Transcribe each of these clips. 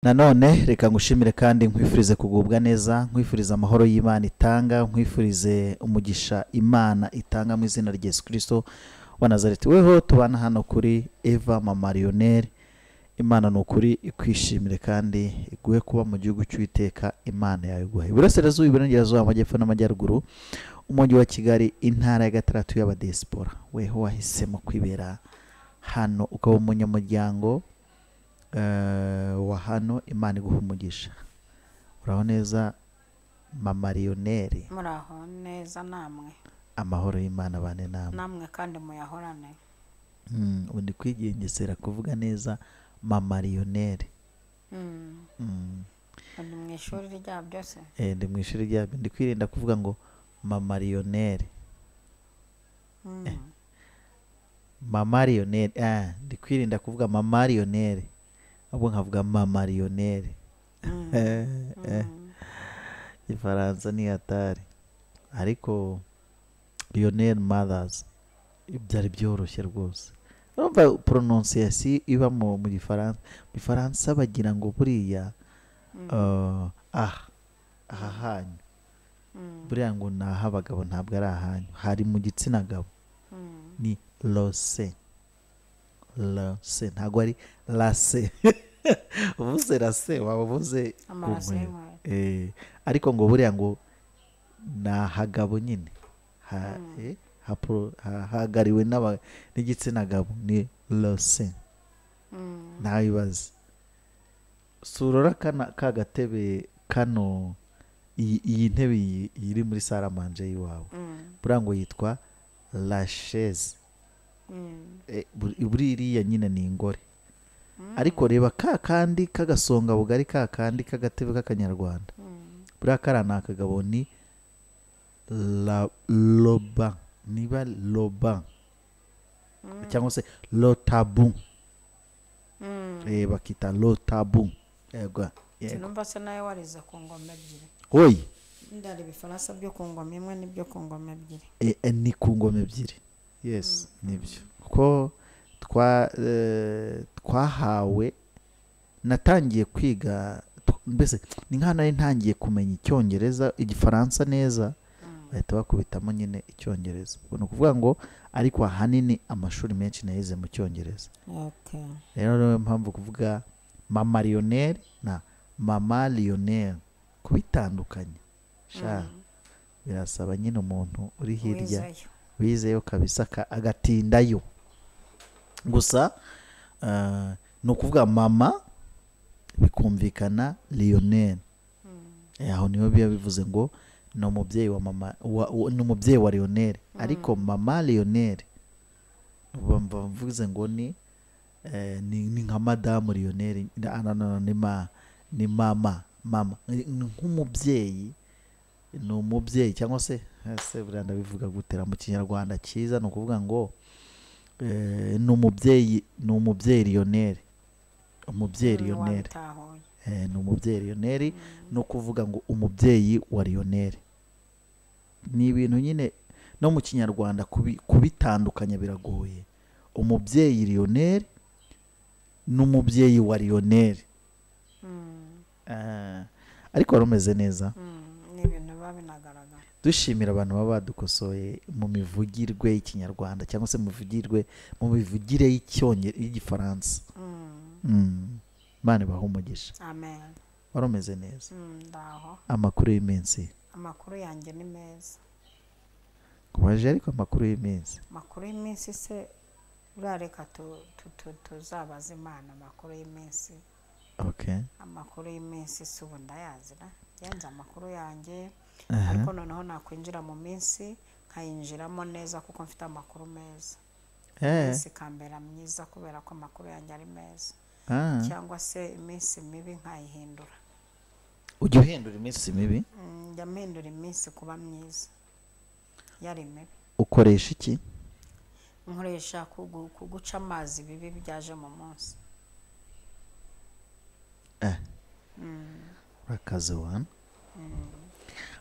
Nanone reka ngushimire kandi nkwifurize kugubwa neza, nkwifurize amahoro y'Imana itanga, nkwifurize umugisha Imana itanga mu izina rya Yesu Kristo wa Nazareti. Weho tubana hano kuri Eva Mama Lionel, Imana ni ukuri ikwishimire kandi iguhe kuba mu gihugu cy'Uwiteka Imana yawe iguhe. Iburasirazuba, Iburengerazuba, Amajyepfo n'Amajyaruguru, Umujyi wa Kigali, intara ya gatandatu y'abadiyasipora. Weho wahisemo kwibera hano ukaba umunyamuryango wa hano, Imana iguha umugisha. Uraho neza Mama Lionel? Muraho neza namwe. Amahoro y'Imana bane namwe. Namwe kandi muyahorane. Ubu ndi kwigengesera kuvuga neza Mama Lionel. Ndi mu ishuri rya byose. Ndi mu ishuri rya, ndi kwirinda kuvuga ngo Mama Lionel. Mama Lionel, ndi kwirinda kuvuga Mama Lionel, ahubwo nkavuga Mama Lionel. Ifaransa ni hatari, ariko Lionel Mothers byari byoroshye rwose. Urumva prononciation iba mu Gifaransa. Mu Gifaransa bagira ngo buriya aha hanyu buriya ngo ni ah'abagabo, ntabwo ari ahanyu, hari mu gitsina gabo. Ni lose, lose, ntabwo ari lase. Uvuze lase waba uvuze ariko ngo buriya ngo ni ahagabo nyine, hahagariwe n'igitsina gabo, ni lose. Ntabibaze surora ka gatebe kano, iyi ntebe iri muri saramanje y'iwawe, buriya ngo yitwa la chaise. Buriya nyine ni ingore. Ariko reba ka kandi kagasonga bugari, ka kandi kagatebe k'akanyarwanda, buriya kariya ni akagabo, ni la loba, niba loba cyangwa se lotabu. Bakita lotabu. Yego. Sinumva se nawe warize ku ngoma ebyiri. Oyi. Ndari ibifaransa byo ku ngoma imwe n'ibyo ku ngoma ebyiri. Ni ku ngoma ebyiri. Yes, nibyo. Kuko twahawe, natangiye kwiga mbese ni nkaho nari ntangiye kumenya Icyongereza, Igifaransa neza, bahita bakubitamo nyine Icyongereza. Ubwo ni ukuvuga ngo ariko ahanini amashuri menshi nayize mu Cyongereza. Rero niyo mpamvu kuvuga Mama Lionel na Mama Lionel kubitandukanya sha birasaba nyine umuntu uri hirya wizeyo kabisa agatindayo. Gusa ni ukuvuga mama bikumvikana Lionel. Aho niho biba bivuze ngo ni umubyeyi wa mama, ni umubyeyi wa Lionel. Ariko Mama Lionel bamvuze ngo ni nka Madamu Lionel, ni mama, mama nk'umubyeyi, ni umubyeyi cyangwa se buriya ndabivuga gutera mu Kinyarwanda cyiza, ni ukuvuga ngo ni umubyeyi, ni umubyeyi Lionel, umubyeyi Lionel, ni umubyeyi Lionel, no kuvuga ngo umubyeyi wa Lionel. Ni ibintu nyine no mu Kinyarwanda kubitandukanya biragoye. Umubyeyi Lionel n'umubyeyi wa Lionel. Ariko wari umeze neza. Ni ibintu biba binagaragara. Dushimira abantu baba badukosoye mu mivugirwe y'Ikinyarwanda cyangwa se mu mivugire y'Igifaransa. Imana ibahe umugisha. Amen. Wari umeze neza. Ndaho. Amakuru y'iminsi. Amakuru yanjye ni meza. Kubaje ariko amakuru y'iminsi. Amakuru y'iminsi se urareka tuzabaza Imana amakuru y'iminsi. Okay. Amakuru y'iminsi si ubu ndayazira. Yanze amakuru yanjye, ariko noneho nakwinjira mu minsi nkayinjiramo neza kuko mfite amakuru meza. Iminsi ikambera myiza kubera ko amakuru yanjye ari meza. Cyangwa se iminsi mibi nkayihindura. Ujya uhindura iminsi mibi? Njya mpindura iminsi kuba myiza. Yari mibi. Ukoresha iki? Nkoresha kuguca amazi bibi byaje mu munsi. Urakaze wana.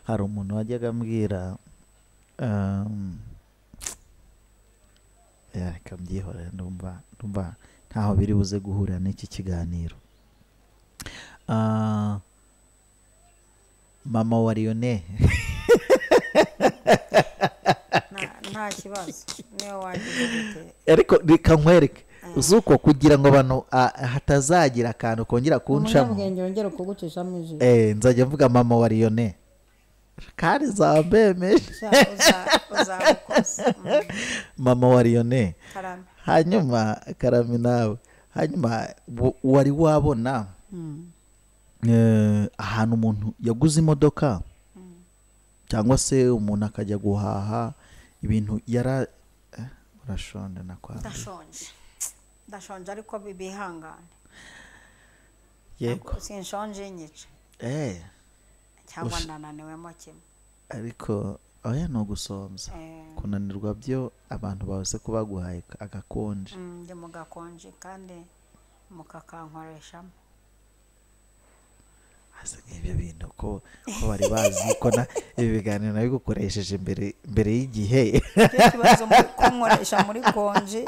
Hari umuntu wajyaga ambwira, reka mbyihorere, ndumva ntaho biri buze guhurira n'iki kiganiro. Mama wa Lionel. Nta kibazo niyo wagize gute. Ariko reka nkwereke uzuko kugira ngo abantu hatazagira akantu kongera kunshamo. Umunyabwenge wongera kugucishamo ijisho. Nzajya mvuga mama wa Lionel. Kandi zambemeje. Mama wa Lionel. Karame. Hanyuma karame nawe. Hanyuma wari wabona ahantu umuntu yaguze imodoka cyangwa se umuntu akajya guhaha ibintu yara urashonje nakwambye. Ndashonje ariko bihangane. Yego. Sinshonje nyice. Cyangwa nananiwemo kimwe. Ariko oya no gusonza. Kunanirwa byo abantu bose ko baguhaye agakonje. Ndi mu gakonje kandi mukakankoreshamo. Asa nk'ibyo bintu ko bari bazi ko na ibi biganiro nabigukoresheje mbere y'igihe. Icyo kibazo kunkoresha muri konje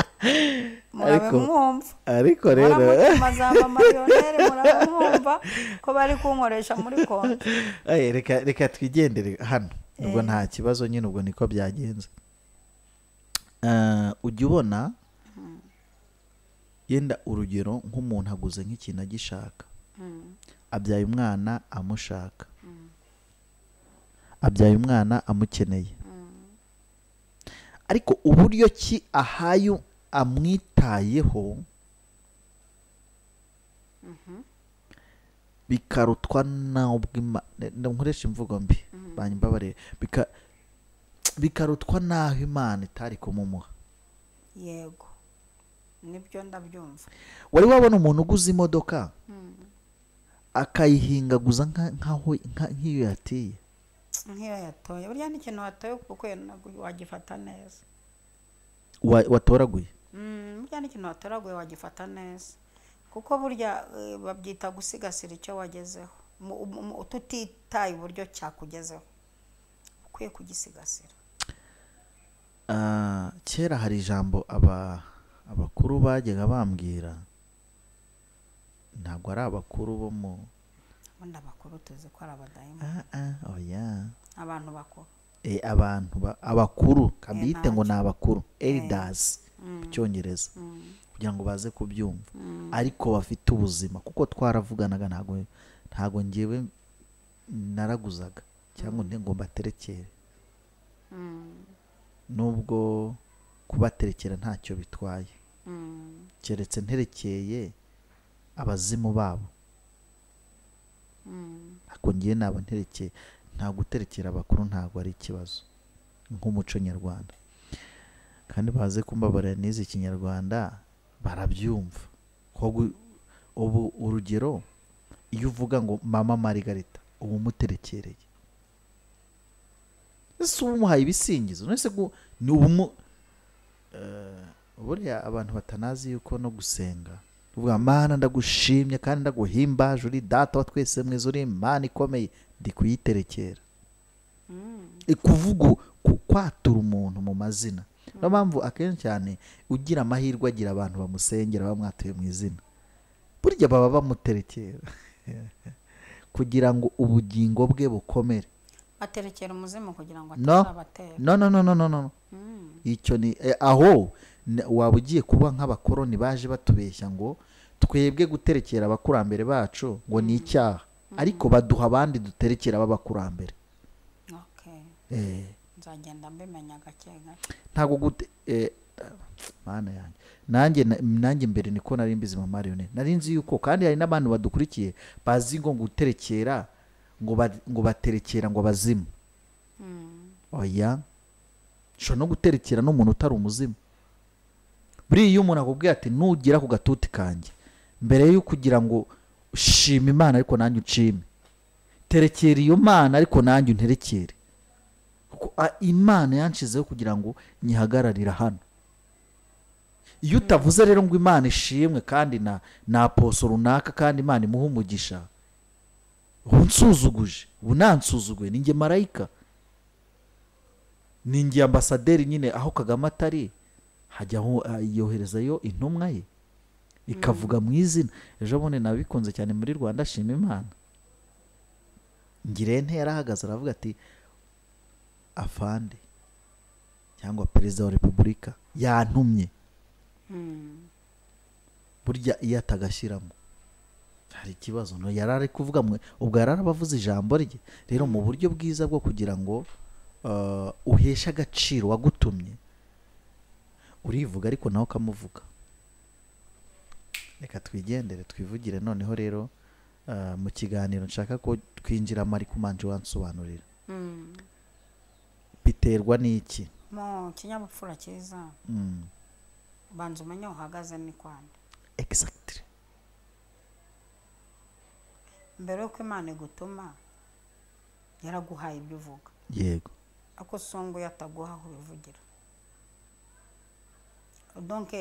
murabe mwumva. Ariko rero mazamba marionere murabe mwumva ko bari kunkoresha muri konje. Reka twigendere hano. Ubwo nta kibazo nyine, ubwo niko byagenze. Ujya ubona yenda urugero nk'umuntu aguze nk'ikintu agishaka. Abyaye umwana amushaka. Abyaye umwana amukeneye. Ariko uburyo ki ahaye amwitayeho bikarutwa nkoresha imvugo mbi banyimbabarire, bikarutwa naho Imana itari kumumuha. Yego nibyo ndabyumva. Wari wabona umuntu uguze imodoka akayihingaguza nkaho nk'iyo yatiye, nk'iyo yatoye? Burya n'ikintu watoye kuko wagifata neza. Watoraguye? Burya n'ikintu watoraguye wagifata neza, kuko burya babyita gusigasira icyo wagezeho. Tutitaye uburyo cyakugezeho, ukwiye kugisigasira. Kera hari ijambo abakuru bajyaga bambwira. Ntabwo ari abakuru bo mu ubundi abakuru tuzi ko ari abadayimoni. Oya. Abantu bakuru. Abantu abakuru kabite ngo ni abakuru, elders mu Cyongereza, kugira ngo baze kubyumva. Ariko bafite ubuzima, kuko twaravuganaga, ntago ngewe naraguzaga cyangwa ngo mbaterekere. Nubwo kubaterekera ntacyo bitwaye, keretse nterekeye abazimu babo. Ariko ngiye nabo nterekeye, nta guterekera abakuru ntago ari ikibazo nk'umuco nyarwanda. Kandi baze kumbabarira n'izi Kinyarwanda barabyumva. Ubu urugero iyo uvuga ngo mama Margarita ubu umuterekereye, ese umuhaye ibisingizo? None ni ubu buriya abantu batanazi yuko no gusenga uvuga Mana ndagushimye kandi ndaguhimbaje uri data wa twese mwiza uri Imana ikomeye, ndi kuyiterekera. Ikuvuga kwatura umuntu mu mazina. Niyo mpamvu akenshi cyane ugira amahirwe agira abantu bamusengera bamwatuye mu izina, burya baba bamuterekera kugira ngo ubugingo bwe bukomere. Aterekera umuzimu kugira ngo atazabatera. No no no no no no. Icyo ni aho waba ugiye kuba nk'abakoroni baje batubeshya ngo twebwe guterekera abakurambere bacu ngo ni icyaha, ariko baduha abandi duterekera b'abakurambere. Okay. Nzagenda mbimenya gake gake. Ntago gute mana yanjye. Nanjye mbere niko nari mbizi mama Marionne. Nari nzi yuko kandi hari n'abantu badukurikiye bazi ngo guterekera ngo baterekera ngo abazimu. Oya. Ushobora no guterekera n'umuntu utari umuzimu. Buriya iyo umuntu akubwiye ati nugera ku gatuti kanjye, mbere yo kugira ngo ushime Imana ariko nanjye ucime, terekera iyo Mana ariko nanjye unterekere, kuko Imana yanshizeho kugira ngo nyihagararira hano. Iyo utavuze rero ngo Imana ishimwe kandi na aposo runaka kandi Imana imuha umugisha, ubu nsuzuguje, ubu nansuzuguye, ninjye marayika, ninjye ambasaderi nyine aho Kagame atari hajya yoherezayo intumwa ye. Ikavuga mu izina. Ejo bundi nabikunze cyane muri Rwanda shima Imana. Ngirente yarahagaze aravuga ati afande cyangwa perezida wa repubulika yantumye. Burya iyo atagashyiramo hari ikibazo. No yarari kuvuga mwe ubwo yararabavuze ijambo rye. Rero mu buryo bwiza bwo kugira ngo uheshe agaciro wagutumye, urivuga ariko nawe ukamuvuga. Reka twigendere twivugire noneho rero mu kiganiro nshaka ko twinjiramo ariko manje wansobanurira. Biterwa n'iki? Mu kinyabupfura cyiza. Banza umenye uhagaze ni kwande. Exactly. Mbere yuko Imana igutuma yaraguhaye ibyo uvuga. Yego. Ako songo yataguha aho ubivugira. Donc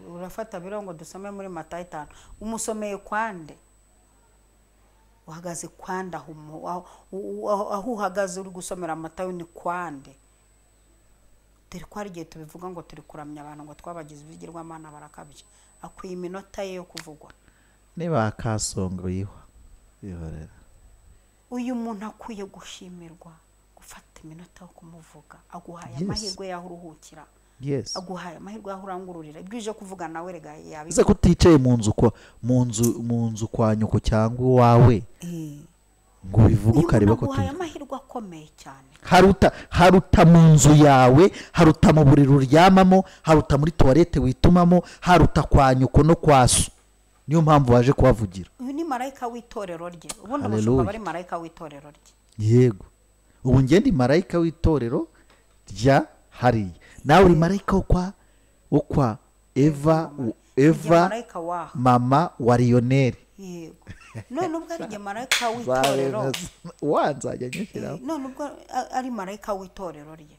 urafata birongo dusome muri Matayo 5 umusomeye kwande, uhagaze kwande aho uhagaze uri gusomera Matayo ni kwande. Dore ko hari igihe tubivuga ngo turi kuramya abantu ngo twabagize ibigirwamana barakabye. Akwiye iminota ye yo kuvugwa. Niba akasongo yihwa bihorera. Uyu muntu akwiye gushimirwa gufata iminota yo kumuvuga, aguhaye amahirwe yaho uruhukira. Yes. Aguhaye amahirwe yaho urangururira. Ibyo uje kuvuga nawe rega yabi. Ese kuticaye mu nzu kwa mu nzu kwa nyoko cyangwa wawe. Ngo bivuge ukareba ko aguhaye amahirwe akomeye cyane. Haruta mu nzu yawe, haruta mu buriri uryamamo, haruta muri toilette witumamo, haruta kwa nyoko no kwa so. Niyo mpamvu waje kubavugira. Uyu ni marayika w'itorero rye. Ubundi umushumba bari marayika w'itorero rye. Yego. Ubu nge ndi marayika w'itorero rya hariya. Nawe uri marayika wo kwa Eva mama wa Lionel. Yego. None ubwo ari marayika w'itorero. Wanzajya nyishyira. None ubwo ari marayika w'itorero rye.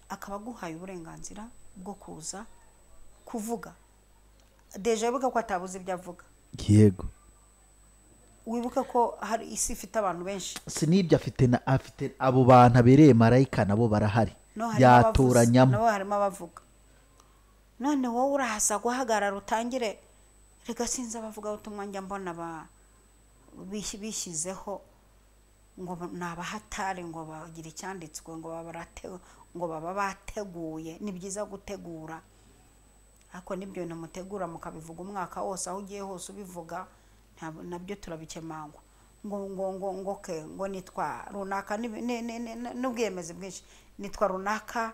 Akaba aguhaye uburenganzira bwo kuza kuvuga. Deja wibuka ko atabuze ibyo avuga. Yego. Wibuka ko hari isi ifite abantu benshi. Sinibyo afite na afite abo bantu abereye marayika nabo barahari. Yatoranyamo. Nabo harimo abavuga. None wowe urahaza guhagarara utangire rega sinza abavuga ubutumwa njya mbona ba bishyizeho ngo nabahatari ngo bagira icyanditswe ngo babarate ngo baba bateguye. Ni byiza gutegura. Ako nibyo bintu mutegura mukabivuga umwaka wose aho ugiye hose ubivuga nabyo turabikemangwa ngo ngo ngo ngo ke ngo nitwa runaka n'ubwiyemezi bwinshi nitwa runaka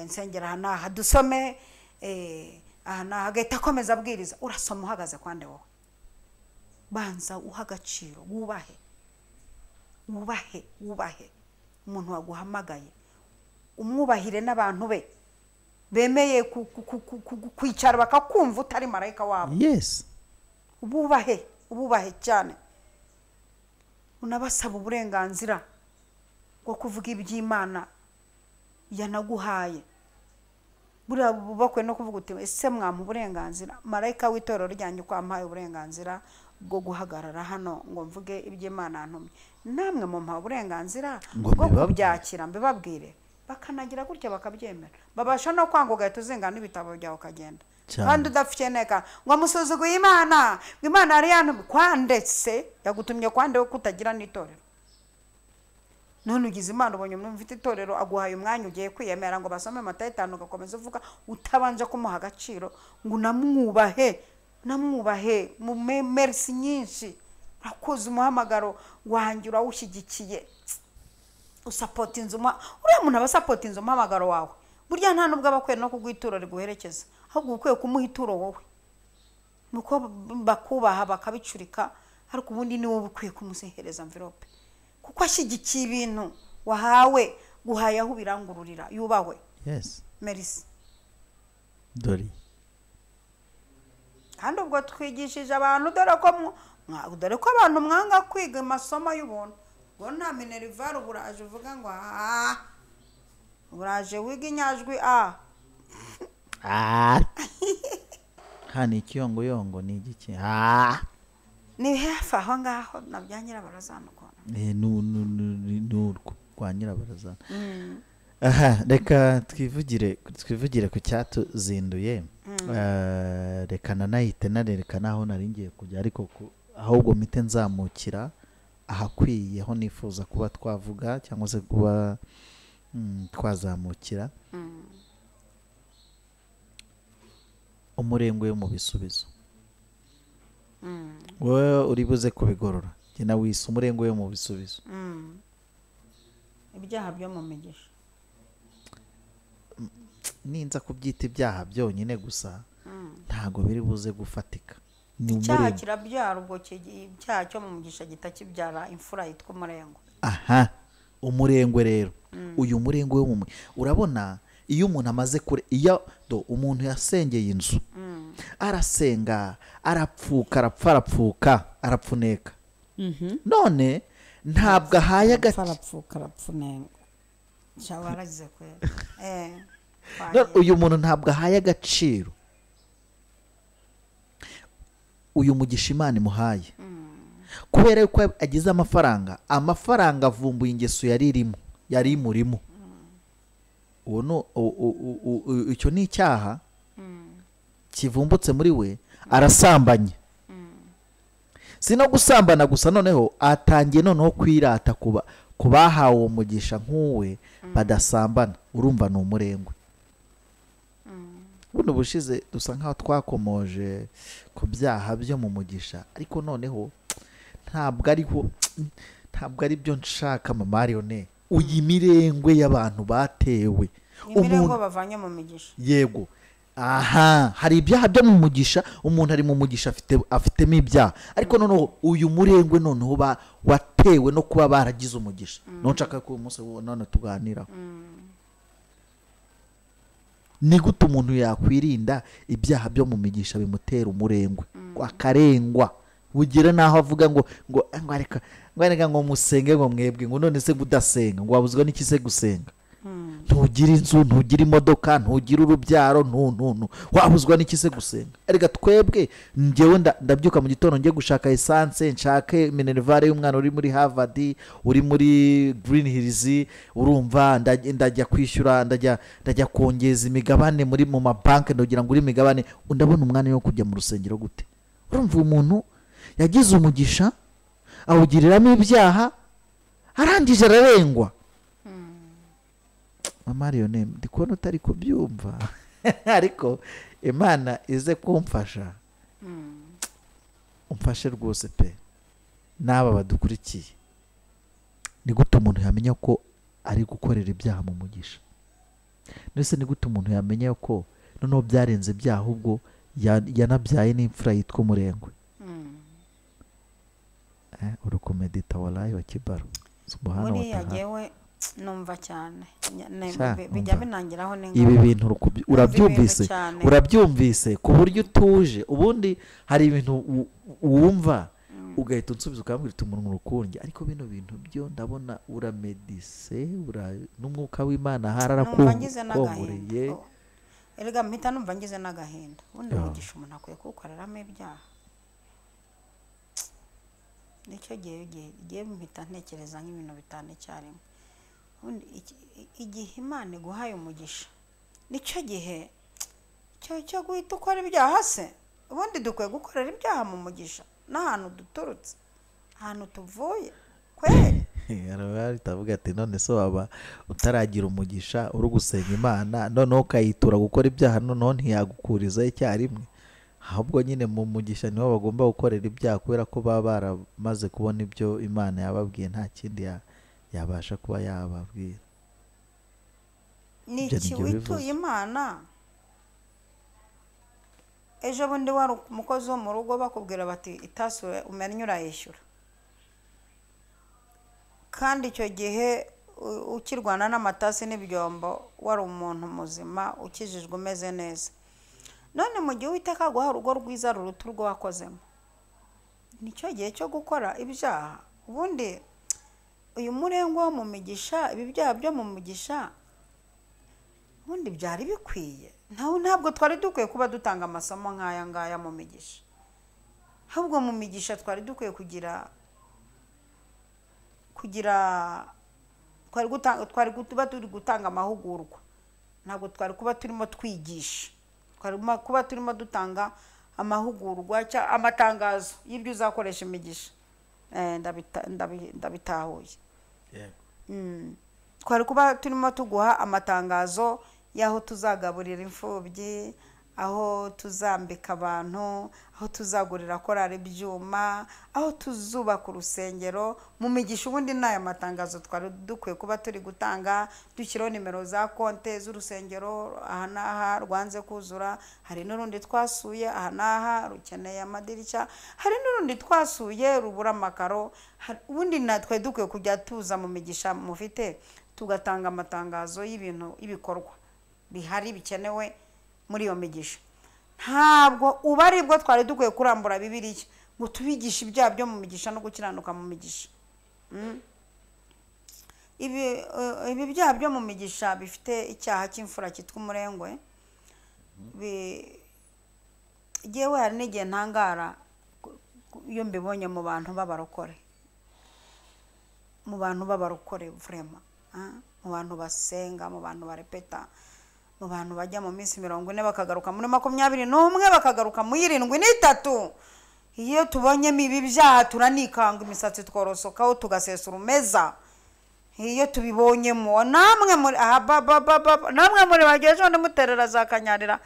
nsengera aha naha dusome aha naha agahita akomeza abwiriza. Urasoma uhagaze kwande wowe? Banza uha agaciro, wubahe wubahe wubahe umuntu waguhamagaye, umwubahire n'abantu be bemeye kwicara bakakumva utari marayika wabo. Yes. Ububahe, ububahe cyane. Unabasaba uburenganzira bwo kuvuga iby'Imana yanaguhaye. Buriya bubakwe no kuvuga uti ese mwampa uburenganzira, marayika w'itorero ryanjye ko ampaye uburenganzira bwo guhagarara hano ngo mvuge iby'Imana yantumye, namwe mumpa uburenganzira bwo kubyakira mbibabwire. Bakanagira gutya bakabyemera. Babasha no kwanga ugahita uzinga n'ibitabo byawe ukagenda. Kandi udakeneka ngo musuzuguye Imana, ngo Imana yari yantumye kwandetse yagutumye kwande wo kutagira n'itorero. None ugize Imana ubonye umuntu ufite itorero aguhaye umwanya ugiye kwiyemera ngo basome Matayo 5 ugakomeza uvuga utabanje kumuha agaciro ngo namwubahe, namwubahe mu merci nyinshi. Urakoze umuhamagaro wanjye urawushyigikiye. Usapota inzu uriya muntu aba asapota inzu umuhamagaro wawe. Burya nta nubwo abakwiye no kuguha ituro riguherekeza, ahubwo ukwiye kumuha ituro wowe. Nuko bakubaha bakabicurika, ariko ubundi ni wowe ukwiye kumuhereza envelope kuko ashyigikiye ibintu wahawe, guhaye aho birangururira. Yubahwe. Yes. Merci. Dori. Kandi ubwo twigishije abantu dore ko abantu mwanga kwiga amasomo y'ubuntu. Ngo nta minerval uburaje uvuga ngo ah uburaje wiga inyajwi a ah hani ikiyongoyongo ni igiki ah ni hafi aho ngaho nabya Nyirabarazana ukona nu kwa Nyirabarazana. Aha, reka twivugire ku cyatuzinduye. Reka nanahite narereka naho nari ngiye kujya, ariko ahubwo mpite nzamukira ahakwiye ho nifuza kuba twavuga cyangwa se kuba twazamukira. Umurengwe mu bisubizo. Wowe uri buze kubigorora. Njye nawe wise umurengwe mu bisubizo. Ibyaha byo mu migisha. Ninza kubyita ibyaha byonyine gusa ntago biri buze gufatika. Ni icyaha kirabyara, ubwo icyaha cyo mu mugisha gitakibyara imfura yitwa umurengwe. Aha, umurengwe rero. Uyu murengwe wo mu urabona iyo umuntu amaze kure, iyo umuntu yasengeye inzu arasenga arapfuka arapfa arapfuka arapfuneka. None ntabwo ahaye agati arapfuka arapfuneka. Cyabaragize kwera. Uyu muntu ntabwo ahaye agaciro uyu mugisha Imana imuhaye. Kubera yuko agize amafaranga, amafaranga avumbuye ingeso yari irimo, yari imurimo. Uwo icyo ni icyaha kivumbutse muri we, arasambanye. Si no gusambana gusa, noneho atangiye noneho kwirata kuba kubahawe umugisha nk'uwe badasambana. Urumva ni umurengwe. Buno bushize dusa nkaho twakomoje ku byaha byo mu mugisha, ariko noneho ntabwo ari byo nshaka mama Mariyone. Uyi mirengwe y'abantu batewe, imirengwe bavanye mu migisha. Yego. Aha, hari ibyaha byo mu mugisha, umuntu ari mu mugisha afitemo ibyaha, ariko noneho uyu murengwe noneho watewe no kuba baragize umugisha. None nshaka ko umunsi none tuganira ni gute umuntu yakwirinda ibyaha byo mu migisha bimutera umurengwe akarengwa, bugera naho avuga ngo ngo reka ngo ngo musenge ngo mwebwe, ngo none se udasenga ngo wabuzwa n'iki se gusenga? Ntugira inzu, ntugira imodoka, ntugira urubyaro, ntu wabuzwa n'iki se gusenga? Erega twebwe njyewe ndabyuka mu gitondo ngiye gushaka essence, nshake minervare y'umwana uri muri Harvard, uri muri Green Hills, urumva ndajya kwishyura, ndajya kongeza imigabane muri mu mabanki ndagira ngo uri imigabane, ndabona umwana wo kujya mu rusengero gute? Urumva umuntu yagize umugisha awugiriramo ibyaha, arangije ararengwa. Mama Mariyone, ndi kubona utari kubyumva ariko Imana ize kumfasha, umfashe rwose pe. N'aba badukurikiye, ni gute umuntu yamenya ko ari gukorera ibyaha mu mugisha? Nese ni gute umuntu yamenya ko noneho byarenze ibyaha, ahubwo yanabyaye n'imfura yitwa umurengwe? Urukomedita walayi wa Kibaro subhanahu wa ta'ala. Numva cyane bijya binangiraho n'ingaruka. Ibi bintu urabyumvise, urabyumvise ku buryo utuje. Ubundi hari ibintu wumva ugahita unsubiza ukambwira uti umuntu urukunge, ariko bino bintu byo ndabona uramedise n'umwuka w'Imana hararakumvuriye. Erega mpita numva ngize n'agahinda. Ubundi mugisha umuntu akwiye kuwukoreramo ibyaha. Nicyo gihe mpita ntekereza nk'ibintu bitanu icyarimwe. Igihe Imana iguhaye umugisha nicyo gihe cyo guhita ukora ibyaha se? Ubundi dukwiye gukorera ibyaha mu mugisha n'ahantu duturutse, ahantu tuvuye kweri. Aravuga ati none so waba utaragira umugisha uri gusenga Imana noneho ukayitura gukora ibyaha, noneho ntiyagukuriza icyarimwe. Ahubwo nyine mu mugisha niho bagomba gukorera ibyaha, kubera ko baba baramaze kubona ibyo Imana yababwiye, nta kindi yabasha kuba yababwira. Ni iki wituye Imana? Ejo bundi wari umukozi wo mu rugo bakubwira bati itasi umennye urayishyura, kandi icyo gihe ukirwana n'amatasi n'ibyombo wari umuntu muzima ukijijwe umeze neza. None mu gihe Uwiteka aguha urugo rwiza ruruta urwo wakozemo, nicyo gihe cyo gukora ibyaha. Ubundi uyu murengwe wo mu migisha, ibi byaha byo mu mugisha ubundi byari bikwiye. Ntabwo twari dukwiye kuba dutanga amasomo nk'aya ngaya mu migisha. Ahubwo mu migisha twari dukwiye kugira Twari kuba turi gutanga amahugurwa, ntabwo twari kuba turimo twigisha, twari kuba turimo dutanga amahugurwa cyangwa amatangazo y'ibyo uzakoresha imigisha. Ndabitahuye. Twari kuba turimo tuguha amatangazo y'aho tuzagaburira imfubyi, aho tuzambika abantu, aho tuzagurira korari ibyuma, aho tuzubaka urusengero. Mu migisha ubundi n'aya matangazo twari dukwiye kuba turi gutanga, dushyiraho nimero za konte z'urusengero, aha n'aha rwanze kuzura, hari n'urundi twasuye aha n'aha rukeneye amadirishya, hari n'urundi twasuye rubura amakaro. Ubundi natwe dukwiye kujya tuza mu migisha mufite, tugatanga amatangazo y'ibintu, y'ibikorwa bihari bikenewe muri iyo migisha. Ntabwo uba aribwo twari dukwiye kurambura Bibiliya ngo tubigishe ibyaha byo mu migisha no gukiranuka mu migisha. Ibi byaha byo mu migisha bifite icyaha cy'imfura cyitwa umurengwe. Yewe hari n'igihe ntangara iyo mbibonye mu bantu b'abarokore, mu bantu b'abarokore vraiment, mu bantu basenga, mu bantu barepeta, mu bantu bajya mu minsi 40 bakagaruka muri 21, bakagaruka mu 73. Iyo tubonyemo ibi byaha turanikanga imisatsi tworosokaho tugasesura umeza. Iyo tubibonyemo namwe muri aha namwe muri bagejeje muterera za kanyarira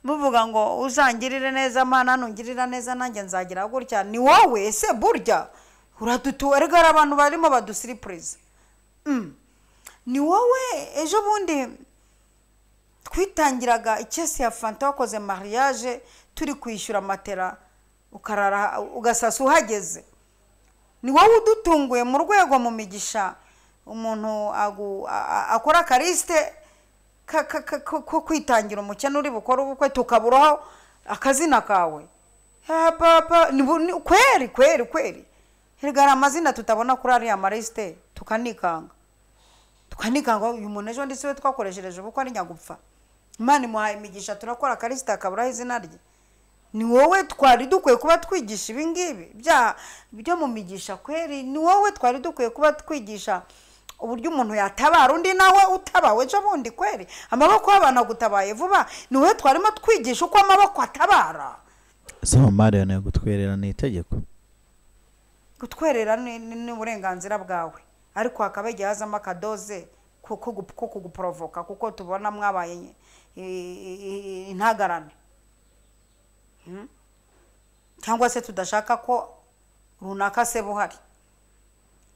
muvuga ngo uzangirire neza Mana, nungirira neza nanjye nzagira gutya. Ni wowe ese burya uradutu, erega hari abantu barimo badusiripuriza. Ni wowe ejo bundi twitangiraga ikesi ya fanta wakoze mariage turi kwishyura matera ukarara ugasasa uhageze. Ni wowe udutunguye mu rwego mu migisha umuntu akora karisite ko kwitangira umukene uri bukore ubukwe tukaburaho akazina kawe. Kweri kweri kweri, erega hari amazina tutabona kuri ariya marisite tukanikanga, tukanikanga uyu muntu ejo ndetse we twakoreshereje ubukwe ari nyagupfa. Imana imuhaye imigisha turakora karisite akaburaho izina rye. Ni wowe twari dukwiye kuba twigisha ibi ngibi byo mu migisha kweri. Ni wowe twari dukwiye kuba twigisha uburyo umuntu yatabara undi nawe utabawe ejo bundi kweri. Amaboko y'abantu agutabaye vuba, ni wowe twarimo twigisha uko amaboko atabara. Ese mama rero gutwerera ni itegeko? Gutwerera ni uburenganzira bwawe, ariko hakaba igihe hazamo akadoze ko kuguprovoka, kuko tubona mwabaye intagarane, cyangwa se tudashaka ko runaka se buhari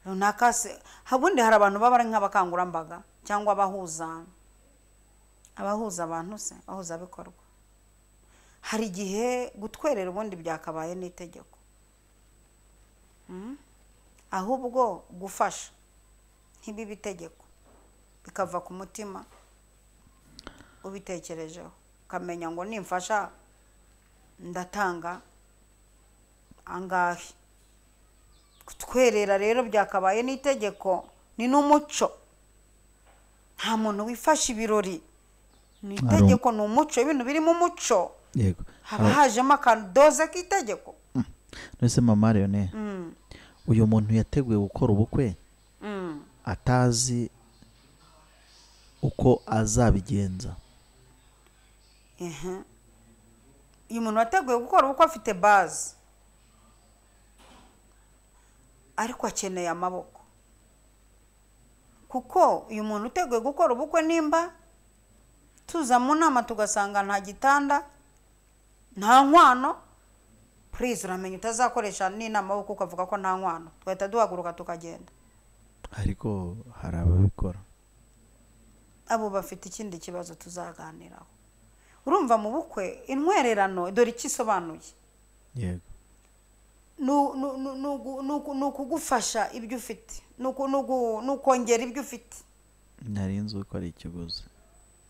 runaka se. Ubundi hari abantu baba ari nk'abakangurambaga cyangwa abahuza abantu se abahuza bikorwa. Hari igihe gutwerera ubundi byakabaye n'itegeko, ahubwo gufasha ntibibe itegeko, bikava ku mutima ubitekerejeho ukamenya ngo nimfasha ndatanga angahe. Gutwerera rero byakabaye n'itegeko, ni n'umuco. Nta muntu wifasha ibirori, ni itegeko, ni umuco, ibintu birimo umuco. Yego, haba hajemo akadoze k'itegeko. Nese mama Leone, uyu muntu yateguye gukora ubukwe atazi uko azabigenza. Uyu muntu wateguye gukora ubukwe afite base, ariko akeneye amaboko. Kuko uyu muntu uteguye gukora ubukwe, nimba tuza mu nama tugasanga nta gitanda nta nkwano, please uramenye utazakoresha n'inama yo kuko avuga ko nta nkwano, twahita duhaguruka tukagenda. Ariko hari ababikora, abo bafite ikindi kibazo tuzaganiraho. Urumva mu bukwe intwererano dore ikisobanuye. Yego, ni ukugufasha ibyo ufite, ni ukongera ibyo ufite. Nari nzi ko ari ikiguzi.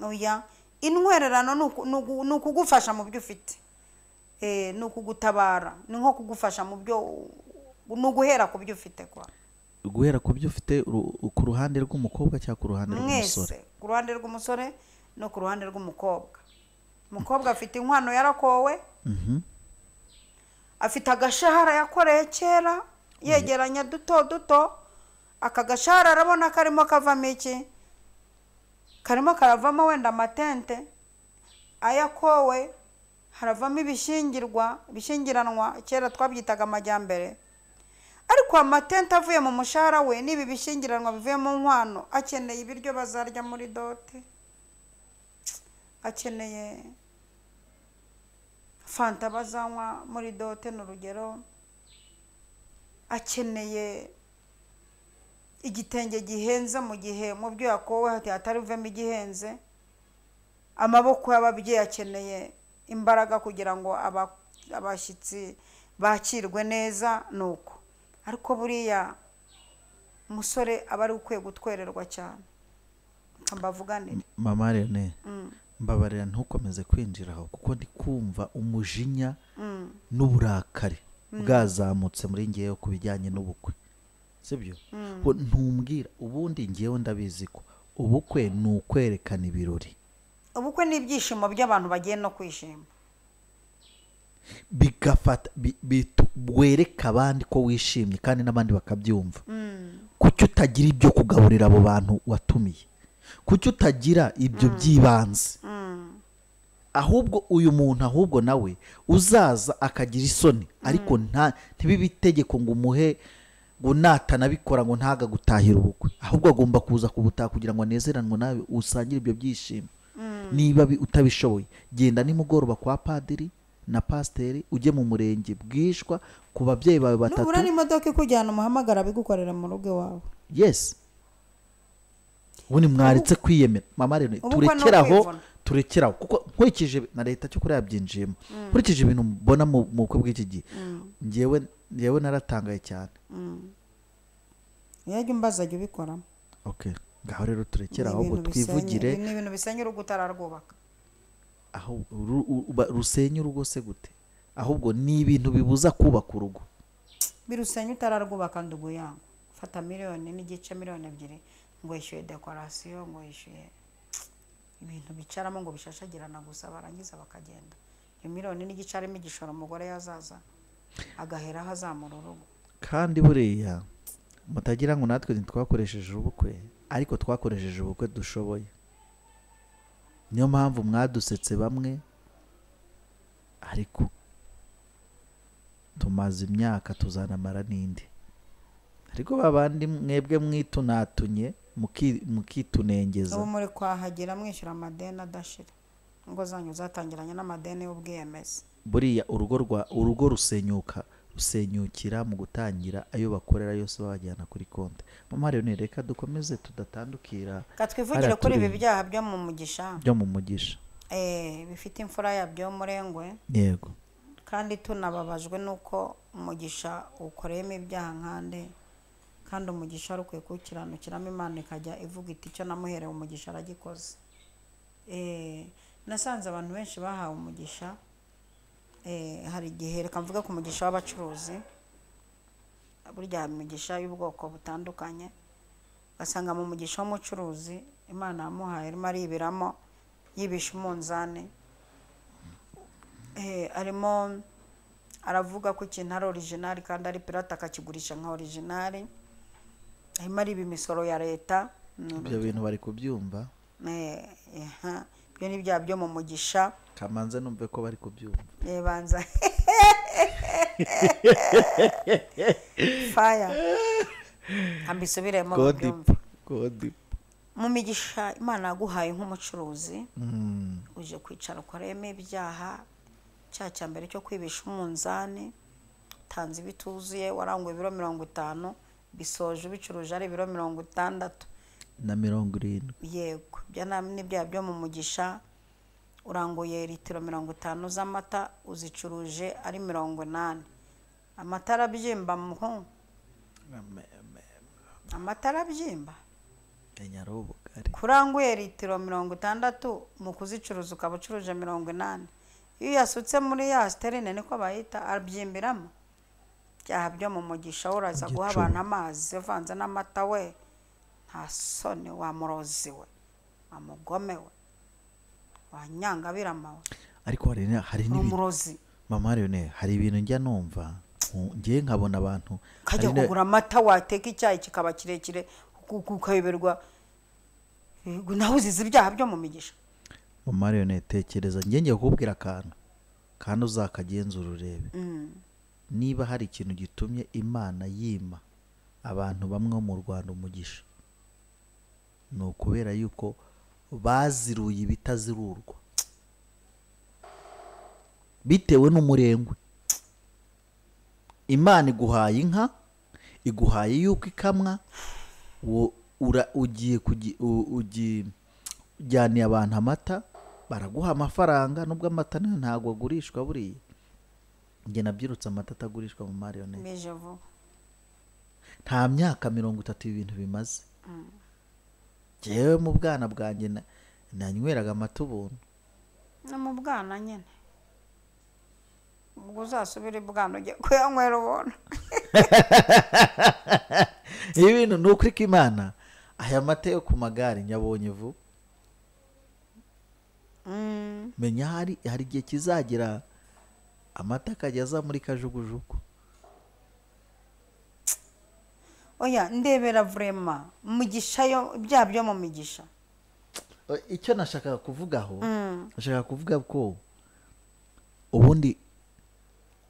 Oya, intwererano ni ukugufasha mu byo ufite, ni ukugutabara, ni nko kugufasha mu byo, ni uguhera ku byo ufite kwa. Guhera ku byo ufite ku ruhande rw'umukobwa cyangwa ku ruhande rw'umusore? Mwese, ku ruhande rw'umusore no ku ruhande rw'umukobwa. Umukobwa afite inkwano yarakowe, afite agashahara yakoreye kera yegeranya duto duto, Aka gashahara arabona karimo kavamo iki? Karimo karavamo wenda amatente ayakowe, haravamo ibishyingirwa, ibishyingiranwa, kera twabyitaga amajyambere. Ariko amatente avuye mu mushahara we n'ibi bishyingiranwa bivuye mu nkwano, akeneye ibiryo bazarya muri dote, akeneye fanta bazanywa muri dote, ni urugero, akeneye igitenge gihenze mu gihe mu byo yakowe hatari buvemo igihenze. Amaboko y'ababyeyi akeneye imbaraga kugira ngo abashyitsi bakirwe neza, nuko. Ariko buriya umusore aba ari ukwiye gutwererwa cyane. Mbavuganire Mama Rene, mbabarira ntukomeze kwinjira aho, kuko ndi kumva umujinya n'uburakari bwazamutse muri ngewe ku bijyanye n'ubukwe, sibyo? Ntumbwira ubundi ngewe ndabizi ko ubukwe ni ukwerekana ibirori, ubukwe ni ibyishimo by'abantu bagiye no kwishima, bigafata wereka abandi ko wishimye kandi n'abandi bakabyumva. Kuki utagira ibyo kugaburira abo bantu watumiye? Kuki utagira ibyo by'ibanze? Ahubwo uyu muntu ahubwo nawe uzaza akagira isoni, ariko ntibibe itegeko ngo umuhe ngo natanabikora ngo ntaga gutahira ubukwe, ahubwo agomba kuza kubutaha kugira ngo anezeranwe nawe usangire ibyo byishimo. Niba utabishoboye, genda nimugoroba kwa padiri na pasiteri, ujye mu murenge bwishwa ku babyeyi bawe batatu, nubura n'imodoka ikujyana umuhamagara bigukorera mu rugo iwawe. Yes, ubundi mwaretse kwiyemera. Mama rero turekeraho, kuko nkurikije na leta cyo kuri yabyinjiyemo, nkurikije ibintu mbona mu bukwe bw'iki gihe, ngewe naratangaye cyane. Yajya umbaza jya ubikoramo. Okay, ngaho rero turekeraho ahubwo twivugire. Ni ibintu bisenya urugo utararwubaka. Aho rusenya urugo se gute? Ahubwo ni ibintu bibuza kubaka urugo. Birusenya utararwubaka ndugu yangu. Fata 1.5 miliyoni, 2 miliyoni ngo yishyuye decoration, ngo yishyuye ibintu bicaramo ngo bishashagirana gusa, barangiza bakagenda. Iyo 1.5 miliyoni arimo igishoro umugore yazaza agahera azamura urugo. Kandi buriya mutagira ngo natwe ntitwakoresheje ubukwe, ariko twakoresheje ubukwe dushoboye. Niyo mpamvu mwadusetse bamwe, ariko tumaze imyaka tuzanamara n'indi. Ariko babandi mwebwe mwitunatunye mukitunengeza, ubu muri kwahagira mwishyura amadeni adashira, ngo zanyu zatangiranye n'amadeni y'ubwiyemezi. Buriya urugo rusenyuka rusenyukira mu gutangira ayo bakorera yose babajyana kuri konti. Mama rero reka dukomeze tudatandukira, katwivugire kuri ibi byaha byo mu mugisha, byo mu mugisha bifite imfura yabyo murengwe. Yego, kandi tunababajwe nuko umugisha ukoreyemo ibyaha nkande, kandi umugisha ari ukwiye kukiranukiramo Imana ikajya ivuga iti icyo namuherewe umugisha aragikoze. Nasanze abantu benshi bahawe umugisha. Hari igihe reka mvuge ku mugisha w'abacuruzi, burya imigisha y'ubwoko butandukanye, ugasanga mu mugisha w'umucuruzi Imana yamuhaye arimo aribiramo, yibisha umunzani, arimo aravuga ko ikintu ari original kandi ari pirate akakigurisha nka original, arimo ariba imisoro ya leta. Ibyo bintu bari kubyumva. Ibyo ni bya byo mu mugisha. Kamanze numve ko bari kubyumva. Banza. Fire. Ambisubiremo byumva. God. Mu migisha Imana yaguhaye nk'umucuruzi, uje kwicara ukoreyemo ibyaha, cya mbere cyo kwibisha umunzani, utanze ibituzuye, waranguye ibiro 50, bisoje ubicuruje ari ibiro 60 na 70. Yego, bya n'ibyaha byo mu mugisha. Uranguye litiro 50 z'amata, uzicuruje ari 80. Amata arabyimba muhu. Amata arabyimba. Kuranguye litiro 60 mu kuzicuruza ukaba ucuruje 80. Iyo yasutse muri ya sterine niko bayita, arabyimbiramo. Byaha byo mu mugisha, uraza guha abantu amazi avanze n'amata we. Nta soni, wa murozi we, wa mugome we, wa nyangabirama we. Ariko hari n'ibintu Mama Rene, hari ibintu njya numva Ngiye nkabona abantu ukajya kugura amata wateka icyayi kikaba kirekire ukayoberwa nawe uzize ibyaha byo mu migisha. Mama Leonel, tekereza ngiye kukubwira akantu kandi uzakagenzura urebe niba hari ikintu gitumye Imana yima abantu bamwe mu Rwanda umugisha, ni ukubera yuko baziruye ibitazirurwa bitewe n'umurengwe. Imana iguhaye inka, iguhaye yuko ikamwa, ugiye ujyaniye abantu amata baraguha amafaranga, nubwo amata ntabwo agurishwa buriya. Njye nabyirutse amata atagurishwa mu Marionette. Nta myaka 30 ibintu bimaze. Jewe mu bwana bwanjye nanyweraga amata ubuntu. No mu bwana nyene. Ubwo uzasubira ibwana ujye kuyanywera ubuntu. Ibintu ni ukuri ko Imana aya mata yo ku magare nyabonye vuba. Menya hari igihe kizagira amata akajya aza muri kajugujugu. Oya ndebera vrema mugisha yo bya byo mu migisha. Icyo nashakaga kuvugaho, nashakaga kuvuga ko ubundi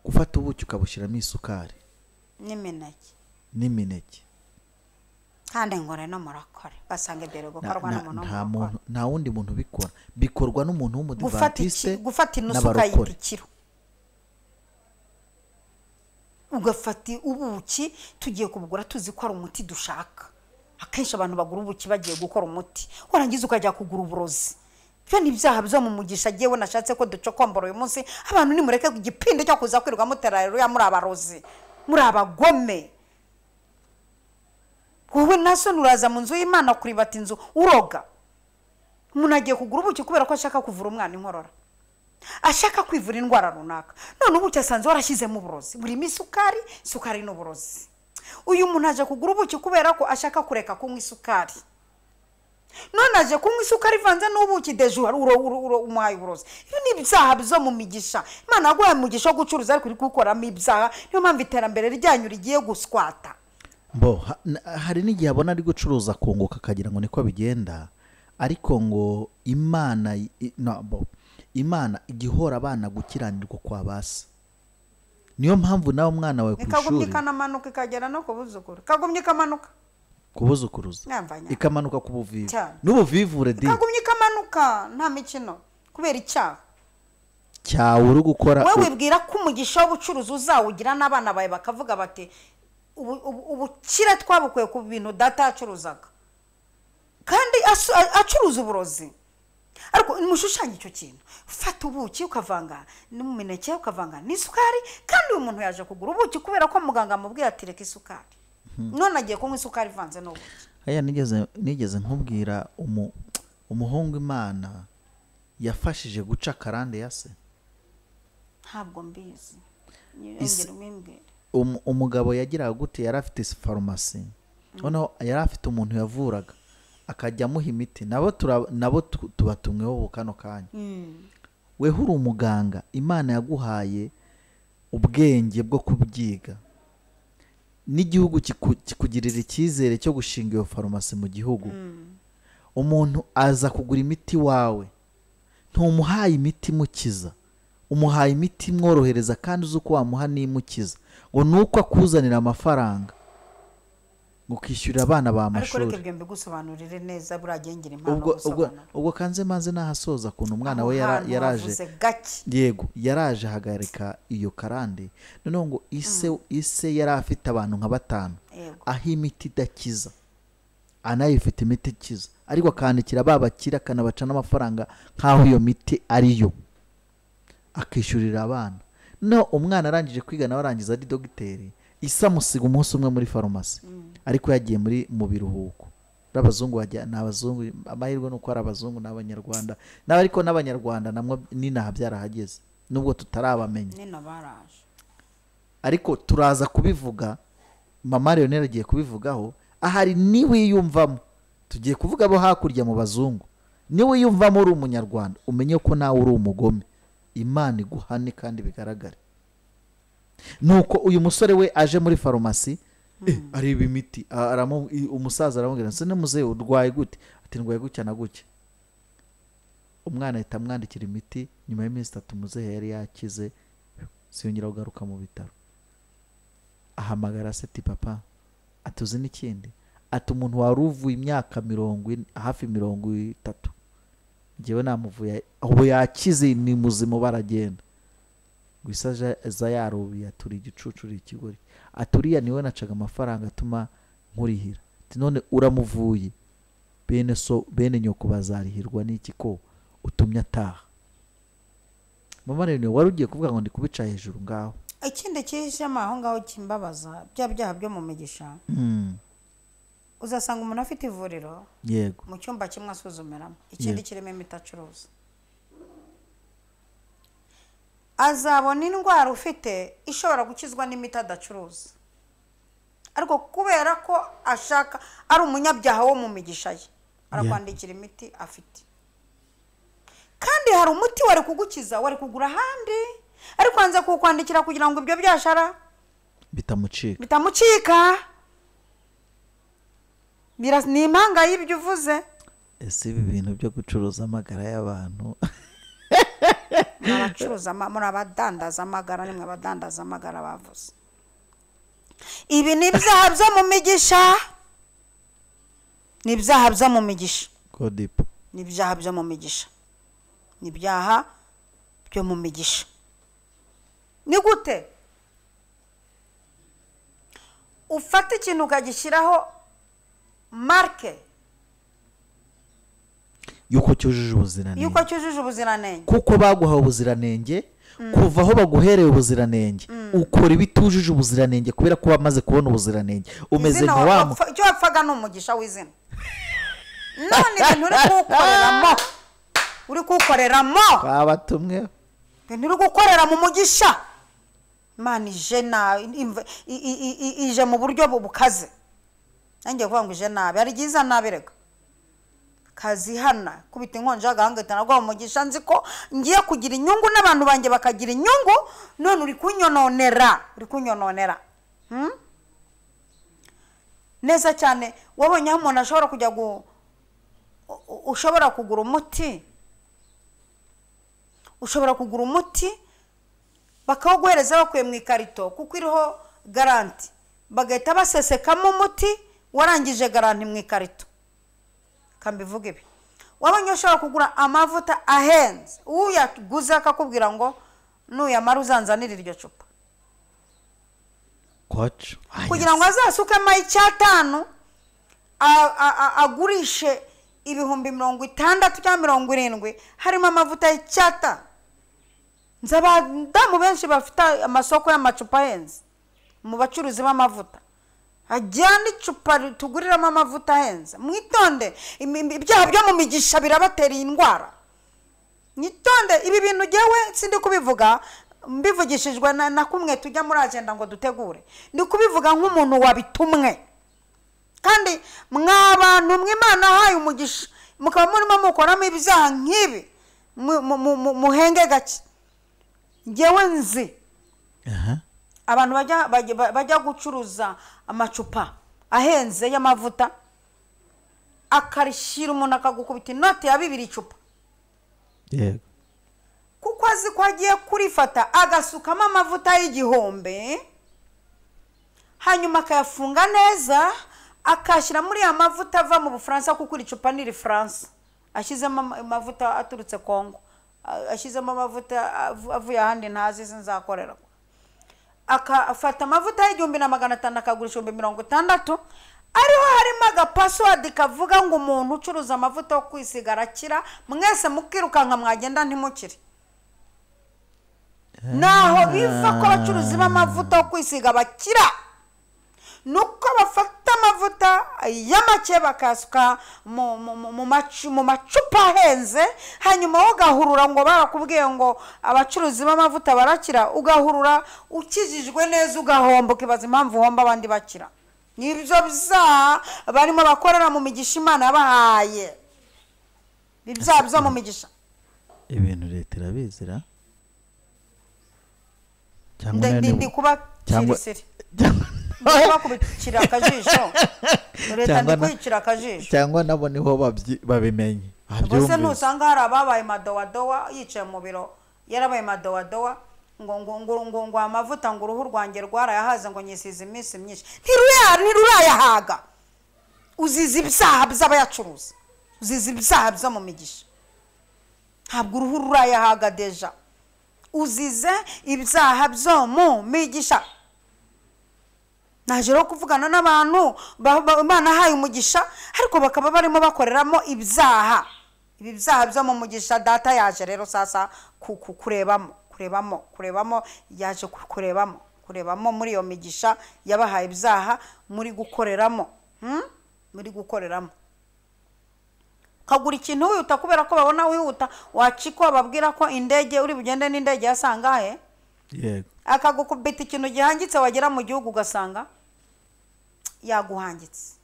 gufata ubuki ukabushyiramo isukari n'imineke kandi ngore no murakora basanga ibyo gukorwa n'umuntu, nta wundi muntu bikora, bikorwa n'umuntu w'umudivantiste. Gufata inusu ukayita ikiro, ugafata ubuki tugiye kubugura tuzi ko ari umuti dushaka. Akenshi abantu bagura ubuki bagiye gukora umuti, warangiza ukajya kugura uburozi. Byo ni ibyaha byo mu mugisha. Jewe nashatse ko ducokombora uyu munsi abantu nimureke igipindi cyo kuza kwirirwa mutera rero muri abarozi, muri abagome. Wowe naso nuraza mu nzu y'Imana kuribata inzu uroga. Umuntu agiye kugura ubuki kubera ko ashaka kuvura umwana inkorora, ashaka kwivura indwara runaka, none ubuki asanze warashyizemo uburozi burimo isukari, isukari n'uburozi. Uyu muntu aje kugura ubuki kubera ko ashaka kureka kunywa isukari, none aje kunywa isukari ivanze n'ubuki deje umuhaye uburozi. Ibi ni ibyaha byo mu migisha. Imana yaguhaye umugisha wo gucuruza ariko uri gukoramo ibyaha, niyo mpamvu iterambere ryanyu rigiye guswata. Bo hari n'igihe abona ari gucuruza kunguka akagira ngo niko bigenda, ariko ngo Imana Imana igihora abana gukiranirwa kwa basi. Niyo mpamvu nawe umwana wawe ku ishuri ikagumye ikanamanuka ikagera no kubuzukuru, ikagumye ikamanuka kubuzukuruza, ikamanuka ku buvivu n'ubuvivure di, ikagumye ikamanuka nta mikino kubera icyaha cyawe uri gukora. Wewe wibwira ko umugisha w'ubucuruzi uzawugira n'abana bawe bakavuga bati ubukire twabukuye ku bintu data yacuruzaga, kandi acuruza uburozi. Ariko mushushanye icyo kintu, fata ubuki ukavanga n'umuneke ukavanga n'isukari, kandi uyu muntu yaje kugura ubuki kubera ko muganga amubwiye ati reka isukari, none agiye kunywa isukari ivanze n'ubuki. Aya nigeze nkubwira umuhungu Imana yafashije guca karande ya se. Ntabwo mbizi. Umugabo yagiraga gute, yari afite farumasi, noneho yari afite umuntu yavuraga akajya amuha imiti, nabo tubatumweho kano kanya. Weho uri umuganga, Imana yaguhaye ubwenge bwo kubyiga, n'igihugu kikugirira icyizere cyo gushinga iyo farumasi mu gihugu. Umuntu aza kugura imiti wawe, ntumuhaye imiti imukiza, umuhaye imiti imworohereza kandi uzi uko wamuha n'imukiza, ngo nuko akuzanira amafaranga ukishyurira abana ba mashuri. Ariko reka ibyo mbigusobanurire neza buragengera impano gusobanura. Ubwo kanze maze nahasoza kuntu umwana we yaraje yego yaraje hagarika iyo karande, noneho ngo ise yari afite abantu nka batanu aho imiti idakiza, anayifite imiti ikiza, ariko akandikira babakira akanabaca n'amafaranga nkaho iyo miti ariyo, akishyurira abana. No umwana arangije kwiga nawe arangiza ari dogiteri, isa musiga umunsi umwe muri farumasi, ariko yagiye muri mu biruhuko. Abazungu bajya n'abazungu, amahirwe nuko ari abazungu n'abanyarwanda, n'abariko n'abanyarwanda namwe ninaha byarahageze nubwo tutarabamenya. Nina baraje. Ariko turaza kubivuga, Mama Leonel agiye kubivugaho, ahari niwe yiyumvamo. Tugiye kuvuga abo hakurya mu bazungu. Niwe yiyumvamo uri umunyarwanda, umenye ko nawe uri umugome. Imana iguhane kandi bigaragare. Nuko uyu musore we aje muri farumasi, areba imiti, umusaza aramubwira se muzehe urwaye gute? Ati ndwaye gutya na gutya. Umwana ahita amwandikira imiti, nyuma y'iminsi 3 muzehe yari yakize, siyongera kugaruka mu bitaro. Ahamagara se ati papa, atuzi n'ikindi, ati umuntu wari uvuye imyaka 40 hafi 30 njyewe namuvuye ubu yakize ni muzima baragenda. Gusa za yarubi aturi igicucu ikigori, aturiya niwe nacaga amafaranga atuma nkurihira. Ati none uramuvuye, bene so bene nyoko bazarihirwa n'iki ko utumye ataha? Mama rero wari ugiye kuvuga ngo ndi kubica hejuru ngaho. Ikindi kijemo aho ngaho kimbabaza bya byaha byo mu migisha, uzasanga umuntu afite ivuriro, yego, mu cyumba kimwe asuzumiramo, ikindi kirimo imiti acuruza. Azabona indwara ufite ishobora gukizwa n'imiti adacuruza, ariko kubera ko ashaka ari umunyabyaha wo mu migisha ye, arakwandikira imiti afite. Kandi hari umuti wari kugukiza wari kugura ahandi, ariko anza kukwandikira kugira ngo ibyo byashara bitamucika. Ni impanga y'ibyo uvuze. Ese ibi bintu byo gucuruza amagara y'abantu, abacuruza muri abadandaza amagara, nimwe abadandaza amagara bavuze. Ibi ni ibyaha byo mu migisha, ni ibyaha byo mu migisha, ni ibyaha byo mu migisha, ni ibyaha byo mu migisha. Ni gute ufata ikintu ukagishyiraho marke yuko cyujuje ubuziranenge, yuko cyujuje ubuziranenge, kuko baguha ubuziranenge kuva aho baguhereye ubuziranenge, ukora ibitujuje ubuziranenge kubera ko bamaze kubona ubuziranenge, umeze nka wa icyo wapfaga ni umugisha w'izina. None ibintu uri kuwukoreramo, uri kuwukoreramo babatumwe, ibintu uri gukorera mu mugisha, Imana ije nabi, ije mu buryo bukaze. Nanjye kuvuga ngo ije nabi, ari byiza nabi rega kazihana kubita inkonje agahanga nagwa umugisha, nzi ko ngiye kugira inyungu n'abantu banjye bakagira inyungu, none uri kunyononera, uri kunyononera. Neza cyane. Wabonye aho umuntu ashobora kujya ushobora kugura umuti, ushobora kugura umuti bakawuguhereza bakuye mu ikarito kuko iriho garanti, bagahita basesekamo umuti warangije garanti mu ikarito. Kambivuga ibi, wabonye ushobora kugura amavuta ahenze, uyaguze akakubwira ngo nuyamara uzanzanire iryo cupa, kugira ngo azasukemo 5 agurishe 60,000 cyangwa 70,000 harimo amavuta y'5. Nzi abadamu benshi bafite amasoko y'amacupa ahenze mu bacuruzi b'amavuta, ajyana icupa tuguriramo amavuta ahenze. Mwitonde, ibyaha byo mu migisha birabatera iyi ndwara. Mwitonde, ibi bintu jyewe sindi kubivuga mbivugishijwe na kumwe tujya muri agenda ngo dutegure, ndi kubivuga nk'umuntu wabitumwe. Kandi mwa bantu mw'Imana ahaye umugisha mukaba murimo mukoramo ibyaha nk'ibi, muhenge gake. Njyewe nzi abantu bajya gucuruza amacupa ahenze y'amavuta, akarishyira umuntu akagukubita inoti ya 2 icupa, yego, kuko azi ko agiye kurifata agasukamo amavuta y'1000, hanyuma akayafunga neza akashyira muri ya mavuta ava mu Bufaransa, kuko iri cupa ni Faransa, ashyizemo amavuta aturutse Kongo, ashyizemo amavuta avuye ahandi ntazi sinzakorera, akafata amavuta y'1500 akagurisha 60,000, ariho harimo agapasiwadi kavuga ngo umuntu ucuruza amavuta yo kwisiga arakira, mwese mukirukanka mwagenda ntimukire. Naho biva ko abacuruzi b'amavuta yo kwisiga bakira, nuko bafata amavuta y'amake bakasuka mu macupa ahenze, hanyuma ugahurura ngo barakubwiye ngo abacuruzi b'amavuta barakira, ugahurura ukijijwe neza ugahomba, ukibaza impamvu uhomba abandi bakira. Nibyo byaha barimo bakorera mu migisha Imana yabahaye, ibyaha byo mu migisha. Ibintu leta irabizira. Ndi kubakirisiri bakubikira akajisho, leta ndi kwicira akajisho, cyangwa nabo niho babimenye. Ubuse ntusanga hari ababaye madowadowa yicaye mu biro, yarabaye madowadowa ngo ngo ngo ngo ngo amavuta ngo uruhu rwanjye rwarayahaze ngo nyisize iminsi myinshi, ntirurayahaga. Uzize ibyaha by'abayacuruza, uzize ibyaha byo mu migisha, ntabwo uruhu rurayahaga deja, uzize ibyaha byo mu migisha. Naje rero kuvugana n'abantu Imana ahaye umugisha, ariko bakaba barimo bakoreramo ibyaha. Ibi byaha byo mu mugisha data yaje rero sasa kurebamo, kurebamo, kurebamo, yaje kurebamo, kurebamo muri iyo migisha yabahaye ibyaha muri gukoreramo. Muri gukoreramo. Kagura ikintu wihuta kubera ko babona wihuta, waciko babwira ko indege uri bugende n'indege yasangahe? Yego. Akagukubita ikintu gihangitse, wagera mu gihugu ugasanga yaguhangitse.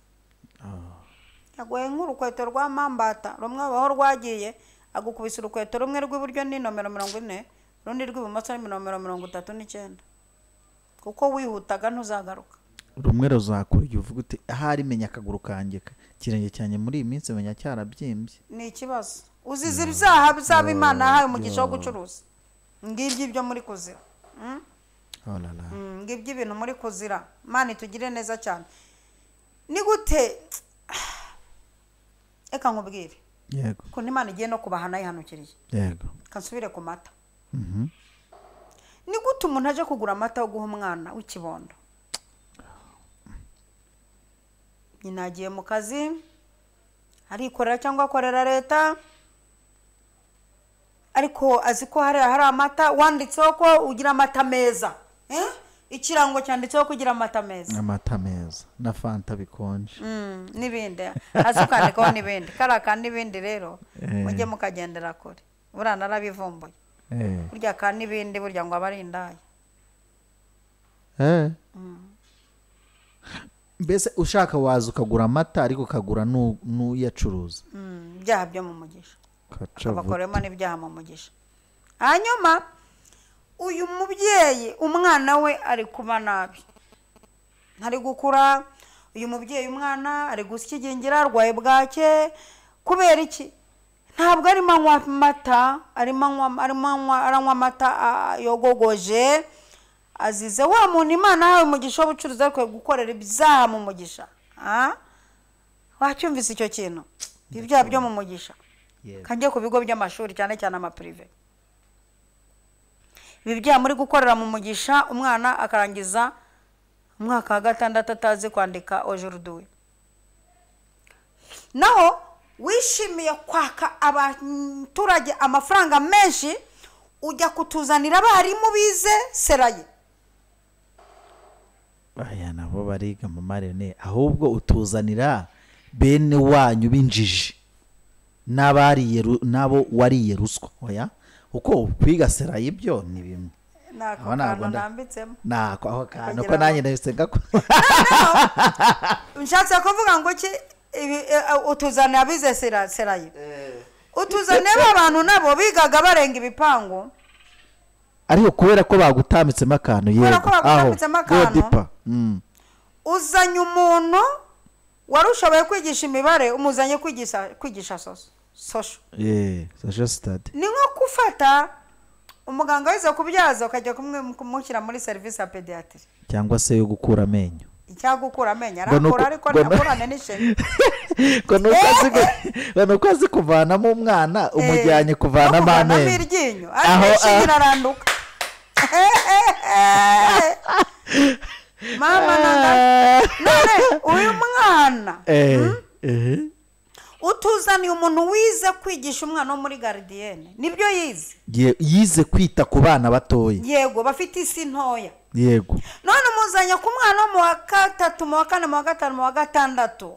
Yaguye nk'urukweto rwa mambata rumwe aho rwagiye, agukubisa urukweto rumwe rw'iburyo ni nomero 40, rundi rw'ibumoso ni nomero 39, kuko wihutaga ntuzagaruka. Rumwe ruzakurya uvuga uti ahari menya akaguru kanjye, kirenge cyanjye muri iyi minsi menya cyarabyimbye. Ni ikibazo. Uzize ibyaha by'abo Imana yahaye umugisha wo gucuruza. Ngibyo ibyo muri kuzira. Ngibyo ibintu muri kuzira. Imana itugire neza cyane. Ni gute? Eka nkubwire. Yego. Ko Imana igiye no kubahana yihanukiriye. Yego. Kansubire ku mata. Ni gute umuntu aje kugura amata yo guha umwana w'ikibondo? Nyina agiye mu kazi, arikorera cyangwa akorera leta, ariko azi ko hari amata wanditseho ko ugira amata meza. Ikirango cyanditseho kugira amata meza, amata meza na fanta bikonje n'ibindi, azi ukandikaho n'ibindi karaka n'ibindi. Rero mujye mukagendera kure, buriya narabivumbuye. Burya ka n'ibindi burya ngo aba ari indaya. Mbese ushaka waza ukagura amata ariko ukagura n'uyacuruza. Ibyaha byo mu mugisha, akabakoremo n'ibyaha mu mugisha. Hanyuma uyu mubyeyi umwana we ari kuba nabi, ntari gukura. Uyu mubyeyi umwana ari gusigingira, arwaye bwake. Kubera iki? Ntabwo arimo anywa amata, arimo aranywa amata yogogoje, azize wa muntu Imana yahaye umugisha w'ubucuruzi ariko gukorera ibyaha mu mugisha. Wacyumvise icyo kintu? Ibyaha byo mu mugisha. Kanjye ku bigo by'amashuri cyane cyane amaprive, ibi byaha muri gukorera mu mugisha, umwana akarangiza umwaka wa 6 atazi kwandika aujourd'hui. Naho wishimiye kwaka abaturage amafaranga menshi, ujya kutuzanira abarimu bize seraye. Aya nabo bariga mu marene, ahubwo utuzanira bene wanyu b'injiji n'abariye nabo wariye ruswa. Oya, uko kwiga seraye ibyo ni bimwe. Nako kantu nambitsemo. Nako aho kantu ko nanjye ndabise ngako. Nshatse kuvuga ngo ki utuzanira abize seraye. Utuzanira abantu nabo bigaga barenga ibipangu. Ariko kubera ko bagutambitsemo akantu, yego. Kubera ko bagutambitsemo akantu. Uzanye umuntu warushoboye kwigisha imibare, umuzanye kwigisha social. Social study. Ni nko gufata umuganga wize kubyaza ukajya kumushyira muri service ya pediatrie, cyangwa se yo gukura amenyo. Cyangwa gukura amenyo arakora, ariko ntakorane n'ishenye. Ngo nuko azi kuvanamo umwana, umujyanye kuvanamo amenyo iryinyo, ariko ishinyo iraranduka. Mama nanga none uyu mwana utuzaniye umuntu wize kwigisha umwana wo muri gardienne, nibyo yize. Yize kwita ku bana batoya. Yego, bafite isi ntoya. Yego. None umuzanye ku mwana mu wa 3, mu wa 4, mu wa 5, mu wa 6.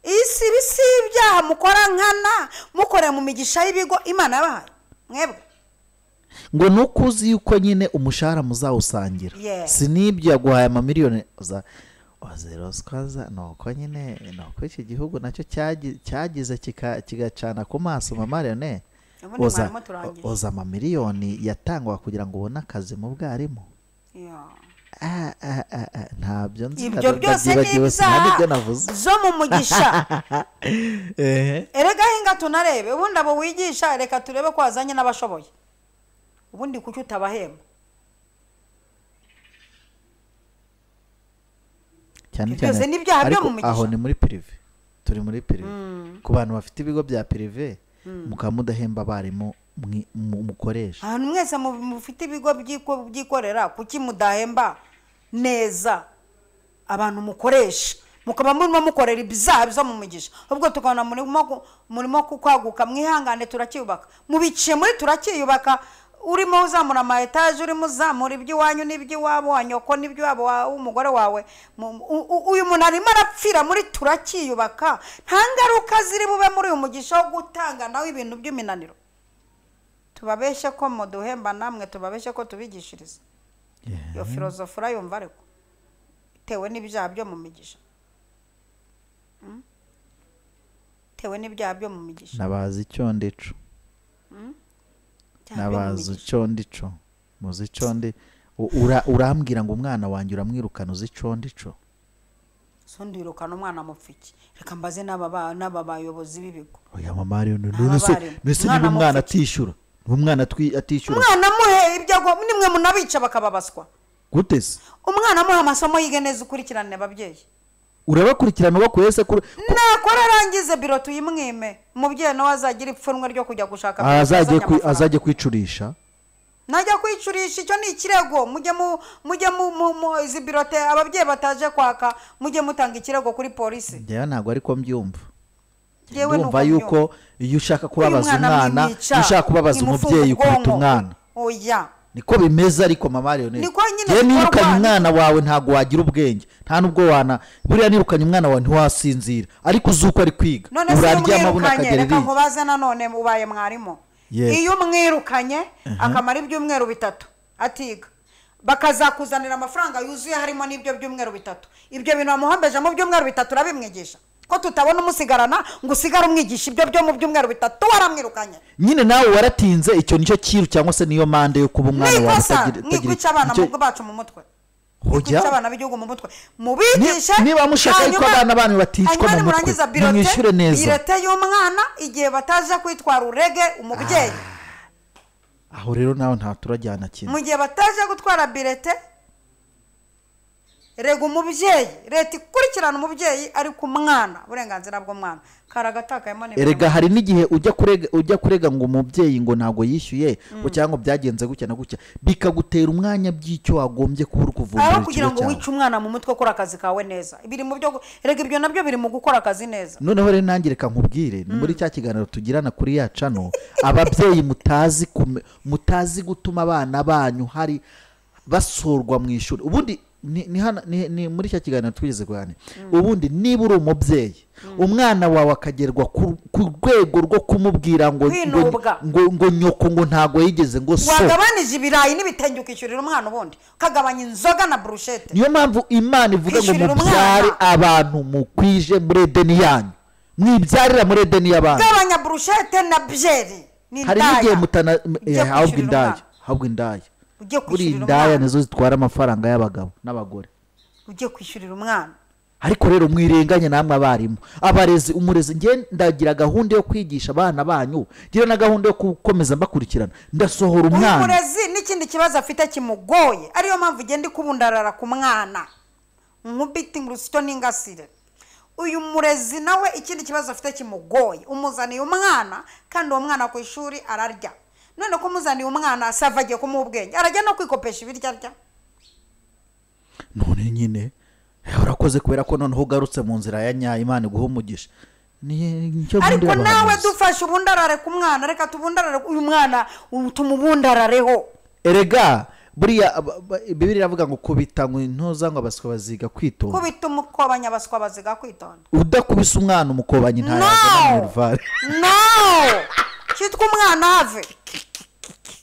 Isi bisi ibyaha mukora nkana, mukore mu migisha y'ibigo Imana yabahaye mwebwe. Ngo nukuzi yuko nyine umushahara muzawusangira. Si nibyo yaguhaye amamiliyoni wazeroswaza nuko nyine nuko iki gihugu nacyo cyagize kigacana ku maso mama Rene. Oza amamiliyoni yatangwa kugira ngo ubone akazi mu bwarimu. Ntabyo nzi, ibyo byose ni ibyaha zo mu mugisha. Erega hinga tunarebe ubundi abo wigisha, reka turebe ko wazanye n'abashoboye, ubundi kuki utabahemba? Cyane cyane ariko aho ni muri prive, turi muri prive. Ku bantu bafite ibigo bya prive mukaba mudahemba abarimu mukoresha, ahantu mwese mufite ibigo byikorera, kuki mudahemba neza abantu mukoresha, mukaba murimo mukorera ibyaha byo mu mugisha? Ubwo tukabona murimo kwaguka, mwihangane turacyubaka, mubiciye muri turakiyubaka, urimo uzamura ama etaje, urimo uzamura iby'iwanyu n'iby'iwabo wa nyoko n'iby'iwabo w'umugore wawe. Uyu muntu arimo arapfira muri turakiyubaka, nta ngaruka ziri bube muri uyu mugisha wo gutanga nawe ibintu by'iminaniro. Tubabeshe ko muduhemba namwe tubabeshe ko tubigishiriza. Iyo filozofi urayumva ariko bitewe n'ibyaha byo mu migisha, bitewe n'ibyaha byo mu migisha. Nabazi icyo ndico, nabazi icyo ndico, muzi icyo ndi. Urambwira ngo umwana wanjye uramwirukana uzi icyo ndico? So ndirukana umwana mupfiki? Reka mbaze n'aba bayobozi b'ibigo. Oya mama, rero none niba umwana atishyura, umwana atishyura, umwana muhe ibyago, nimwe munabica bakababaswa gute se? Umwana muhe amasomo yige neza, ukurikirane ababyeyi. Urabakurikirana ubakuye se? Nakora arangize biro tuyimwime, umubyeyi nawe azagira ipfunwe ryo kujya gushaka, azajye kwicurisha. Najya kwicurisha, icyo ni ikirego. Mujye mu izi birote ababyeyi bataje kwaka, mujye mutanga ikirego kuri polisi. Njyewe ntabwo ariko mbyumva. Ndumva yuko iyo ushaka kubabaza umwana, iyo ushaka kubabaza umubyeyi ukubita umwana. Oya, niko bimeze. Ariko mama Leonel, njyewe nirukanye umwana wawe ntabwo wagira ubwenge, nta nubwo wana buriya nirukanye umwana wawe ntiwasinzira, ariko uzi uko ari kwiga uraryama buna akagera iriya. Reka nkubaze nanone, ubaye mwarimu, iyo umwirukanye akamara ibyumweru 3 atiga, bakazakuzanira amafaranga yuzuye harimo n'ibyo byumweru 3, ibyo bintu bamuhombeje mu byumweru 3 urabimwigisha? Ko tutabona umusigarana ngo usigare umwigisha ibyo byo mu byumweru 3 waramwirukanye? Nyine nawe waratinze, icyo nicyo kiru cyangwa se niyo mande yo kuba umwana wawe utagira mwica abana bacu mu mutwe, mwica abana b'igihugu mu mutwe, mubigishe. Niba mushaka yuko abana banyu baticwa mu mutwe, nimwishyure neza birete y'umwana igihe bataje kwitwara urege umubyeyi. Aho rero nawe nta turajyana kimwe. Mu gihe bataje gutwara birete, rega umubyeyi, leta ikurikirana umubyeyi ariko umwana, uburenganzira bw'umwana karagatakayemo. Erega hari n'igihe ujya kurega ngo umubyeyi ngo ntago yishyuye, ngo cyangwa byagenze gutya na gutya, bikagutera umwanya by'icyo wagombye kuba uri kuvumbura aho kugira ngo wice umwana mu mutwe. Kora akazi kawe neza, biri mu byo, erega ibyo nabyo biri mu gukora akazi neza. Noneho rero nanjye reka nkubwire, ni muri cya kiganiro tugirana kuri ya cano, ababyeyi mutazi gutuma abana banyu hari basurwa mu ishuri. Ubundi ni muri cya kiganiro twigeze kuganira, ubundi niba uri umubyeyi umwana wawe akagerwa ku rwego rwo kumubwira ngo ngo nyoko ngo ntago yigeze ngo so, wagabanije ibirayi n'ibitenge ukishyurira umwana, ubundi ukagabanya inzoga na brushete. Niyo mpamvu Imana ivuga ngo mubyare abantu mukwije muri Edeni yanyu, mwibyarira muri Edeni y'abandi. Gabanya brushete na byeri Hari n'igihe mutana ahubwo indaya, ahubwo indaya buri indaya nizo zitwara amafaranga y'abagabo n'abagore. Ujye kwishyurira umwana. Ariko rero mwirenganye namwe abarimu, abarezi, umurezi, nge ndagira gahunda yo kwigisha abana banyu, ngira na gahunda yo gukomeza mbakurikirana, ndasohora umwana. Umurezi n'ikindi kibazo afite kimugoye, ariyo mpamvu ugenda ikubundarara ku mwana nkubita ingurusito n'ingasire. Uyu murezi nawe ikindi kibazo afite kimugoye, umuzaniye umwana kandi uwo mwana ku ishuri ararya. None ko umuzaniye umwana asava agiye kumuha ubwenge, arajya no kwikopesha ibiryo arya. None nyine urakoze kubera ko noneho ugarutse mu nzira ya nyayo, Imana iguha umugisha. Ariko nawe dufashe ubundarare ku mwana, reka tubundarare uyu mwana tumubundarareho. Erega buriya Bibiliya iravuga ngo kubita ngo intoza ngo abaswa baziga kwitonda. Kubita umukobanyi abaswa baziga kwitonda. Udakubise umwana umukobanyi ntayazana minerval. No! Kitwa umwana have.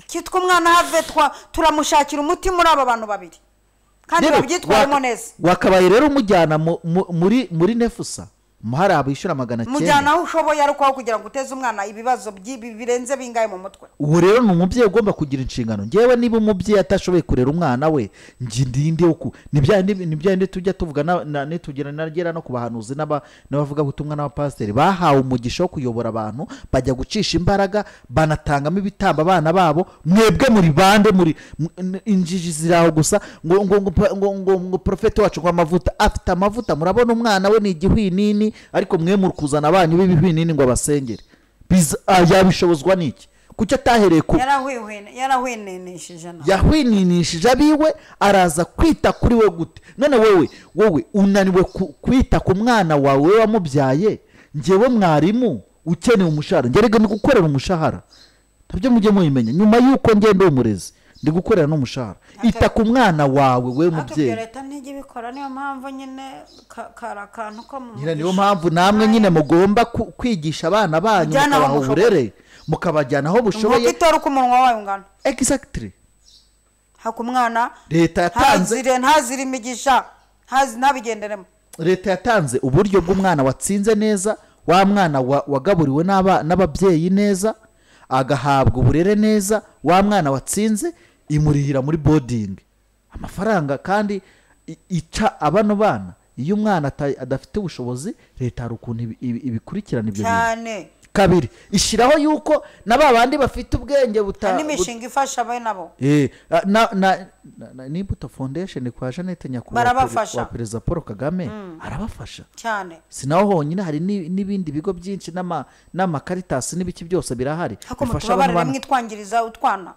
Kitwa umwana have, turamushakira umuti muri aba bantu babiri. Kandi babyitwaremo neza. Wakabaye rero umujyana muri Nefusa, Hari abishyura 900. Mujyana aho ushoboye ariko aho kugira ngo uteze umwana ibibazo birenze bingaye mu mutwe. Ubu rero ni umubyeyi ugomba kugira inshingano. Ngewe niba umubyeyi atashoboye kurera umwana we, njye ndinde uku ni bya tujya tuvuga nitugira nagera no kubahanuzi n'abavuga butumwa n'abapasiteri bahawe umugisha wo kuyobora abantu, bajya gucisha imbaraga banatangamo ibitambo abana babo. Mwebwe muri bande muri injiji ziraho gusa ngo ngo ngo ngo ngo profete wacu ngo amavuta afite amavuta, murabona umwana we ni igihwinini, ariko mwe muri kuzana abanyu b'ibihwinini ngo abasengere. Yabishobozwa niki? Kuki atahereye ku yarahwininishije nawe, yahwininishije abiwe, araza kwita kuri we gute? None wowe unaniwe kwita ku mwana wawe wamubyaye. Njyewe mwarimu ukeneye umushahara, ngerega ni gukorera umushahara, ntabyo mujye muyimenya. Nyuma yuko ngende umurezi ndi gukorera n'umushahara. Ita ku mwana wawe we mubyeyi. Leta ntijya ibikora, niyo mpamvu nyine karakantu ko mu nyine, niyo mpamvu namwe nyine mugomba kwigisha abana banyu, mukabaha uburere, mukabajyana aho bushoboye. Itora uko umunwa wawe ungana. Exactly. Haka umwana leta yatanze ntazire imigisha, ntabigenderemo. Leta yatanze uburyo bw'umwana watsinze neza, wa mwana wagaburiwe n'ababyeyi neza, agahabwa uburere neza, wa mwana watsinze imurihira muri boarding amafaranga, kandi ica abano bana. Iyo umwana adafite ubushobozi, leta hari ukuntu ibikurikirana ibyo cyane. Kabiri, ishiraho yuko na babandi bafite ubwenge n'imishinga ifasha abe nabo. Na Imbuto Foundation kwa Jeannette Nyakubahwa wa Perezida Paul Kagame arabafasha cyane. Sinaho honyine, hari n'ibindi bigo byinshi n'amakaritas n'ibiki byose birahari bifasha abantu. Mwitwangiriza utwana,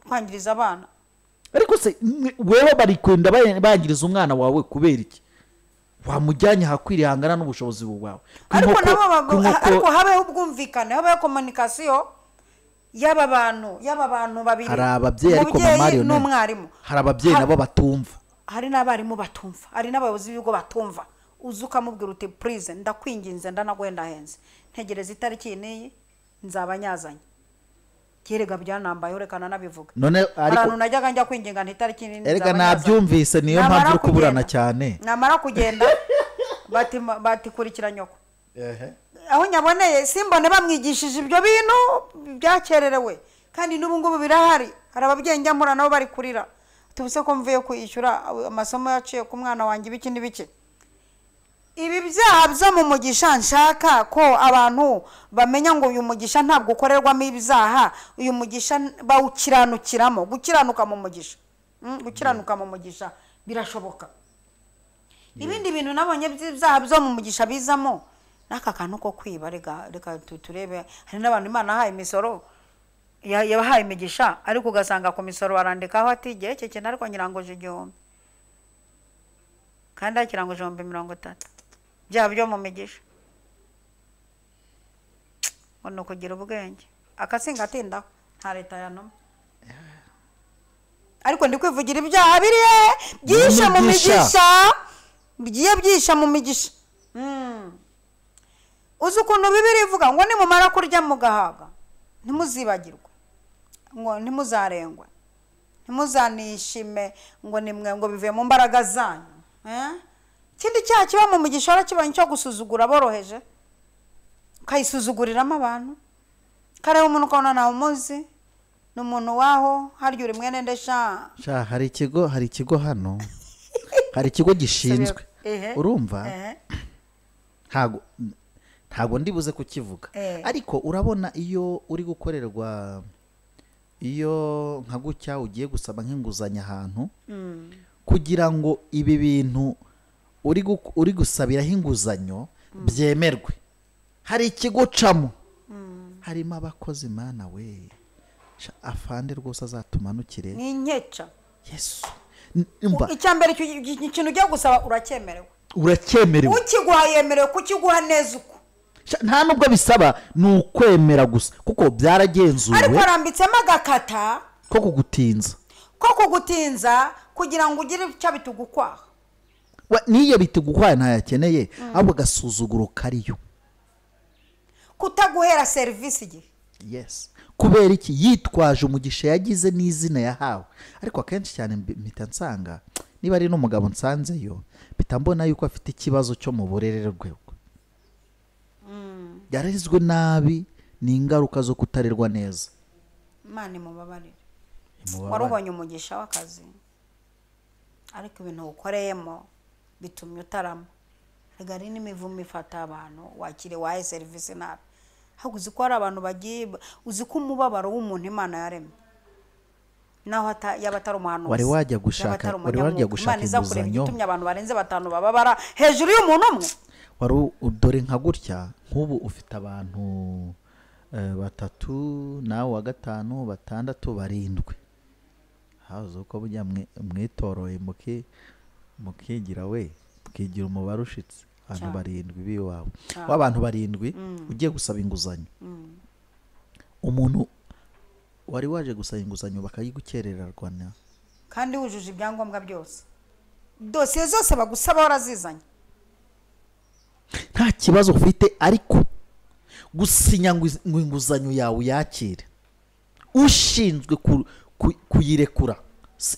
twangiriza abana. Ariko se wewe bari kwenda bangiriza umwana wawe kubera iki? Wamujyanye hakwiriye hangana n'ubushobozi bwawe. Ariko nabo ariko habeho ubwumvikane, habeho communication y'aba bantu babiri. Hari ababyeyi ariko mama n'umwarimu, hari ababyeyi nabo batumva, hari n'abarimu batumva, hari n'abayobozi b'ibigo batumva. Uza ukamubwira uti please ndakwinginze ndanagwenda henze, ntegereza itariki n'iyi nzaba nyazanye. Kerega byanambaye urekana nabivuga. None ariko najyaga njya kwinginga ntitariki nini. Erega nabyumvise, niyo mpamvu uri kuburana cyane. Namara kugenda bati kurikira nyoko. Aho nyaboneye simbone bamwigishije ibyo bintu byakererewe, kandi n'ubu ngubu birahari. Hari ababyeyi njya mpura nabo bari kurira, tubuse ko mvuye kwishyura amasomo yaciye ku mwana wanjye ibiki n'ibiki. Ibi byaha byo mu mugisha nshaka ko abantu bamenya ngo uyu mugisha ntabwo ukorerwamo ibyaha, uyu mugisha bawukiranukiramo. Gukiranuka mu mugisha, gukiranuka mu mugisha birashoboka. Ibindi bintu nabonye by'ibyaha byo mu mugisha bizamo n'aka kantu ko kwiba. Reka turebe, hari n'abantu Imana yahaye imisoro, yabahaye imigisha, ariko ugasanga ku misoro barandikaho ati igihe cye kintu ariko nyirangoje 1000, kandi akirangoje 30,000. Bya byo mu migisha ngo kugira ubwenge akasinga atindaho nta leta yanoma. Ariko ndi kwivugira ibyaha biriye byishe mu migisha, bigiye byisha mu migisha. Uzi ukuntu Bibiliya ivuga ngo nimumara kurya mugahaga ntimuzibagirwe, ngo ntimuzarengwe, ntimuzanishime ngo nimwe ngo bivuye mu mbaraga zanyu. Ikindi cyaha kiba mu mugisha warakibonye cyo gusuzugura boroheje, ukayisuzuguriramo abantu. Kareba umuntu ukabona ntawe umuzi, ni umuntu waho harya uri mwene ndesha. Sha hari ikigo hano, hari ikigo gishinzwe, urumva ntago ndibuze kukivuga, ariko urabona iyo uri gukorerwa, iyo nka gutya ugiye gusaba nk'inguzanyo ahantu, kugira ngo ibi bintu uri gusabiraho inguzanyo byemerwe, hari ikigo camo harimo abakozi. Mana we, afande rwose azatumanukire ni inkeca. Yesu, icyambere ikintu ugiye gusaba uracyemerewe, ukiguha yemerewe kukiguha neza uko nta nubwo bisaba, ni ukwemera gusa kuko byaragenzuwe. Ariko arambitsemo agakata ko kugutinza kugira ngo ugire icyo bitugukwaha. Niyo bitugukwaha ntayakeneye, ahubwo agasuzuguro kariyo kutaguhera serivisi igihe. Yes, kubera iki? Yitwaje umugisha yagize n'izina yahawe. Ariko akenshi cyane mpita nsanga niba ari n'umugabo nsanzeyo, mpita mbona yuko afite ikibazo cyo mu burere rwe. Yarezwe nabi, ni ingaruka zo kutarerwa neza. Imana imubabarire. Warubonye umugisha w'akazi, ariko ibintu ukoreyemo bitumye utarama. Rega ari n'imivumo ifata abantu, wakire wahe serivisi nabi. Ahubwo uzi ko hari abantu bagiye, uzi ko umubabaro w'umuntu Imana yaremye, naho yaba atari umuhanuzi, wari wajya gushaka, wari wajya gushaka inguzanyo, itumye abantu barenze batanu bababara hejuru y'umuntu umwe. Wari dore nka gutya, nk'ubu ufite abantu batatu, nawe wa gatanu, batandatu, barindwi. Hazo uko bujya mwitoroye mukigira we, mukigira umubare ushitse abantu barindwi biwawe. W'abantu barindwi ugiye gusaba inguzanyo. Umuntu wari waje gusaba inguzanyo bakayigukerererwa kandi wujuje ibyangombwa byose, dosiye zose bagusaba warazizanye, nta kibazo ufite, ariko gusinya ngo inguzanyo yawe yakire, ushinzwe kuyirekura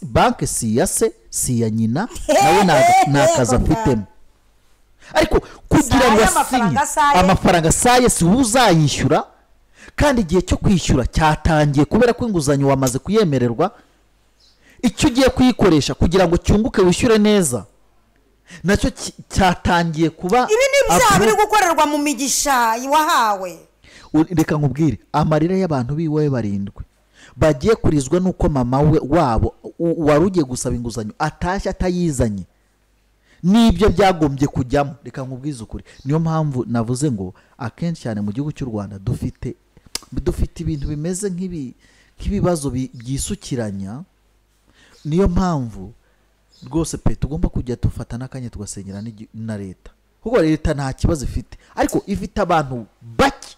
banki si ya se, si ya nyina, nawe nta kazi afitemo, ariko kugira ngo asinye amafaranga saye si uzayishyura, kandi igihe cyo kwishyura cyatangiye kubera ko inguzanyo wamaze kuyemererwa. Icyo ugiye kuyikoresha kugira ngo cyunguke wishyure neza nacyo cyatangiye kuba. Ibi ni ibyaha biri gukorerwa mu migisha wahawe. Reka nkubwire, amarira y'abantu biwe barindwi bagiye kurizwa nuko mama we wabo wari ugiye gusaba inguzanyo atashye atayizanye, nibyo byagombye kujyamo. Reka nkubwize ukuri, niyo mpamvu navuze ngo akenshi cyane mu gihugu cy'u Rwanda dufite ibintu bimeze nk'ibibazo byisukiranya. Niyo mpamvu rwose pe tugomba kujya dufata n'akanya tugasengera na leta, kuko leta nta kibazo ifite, ariko ifite abantu bake.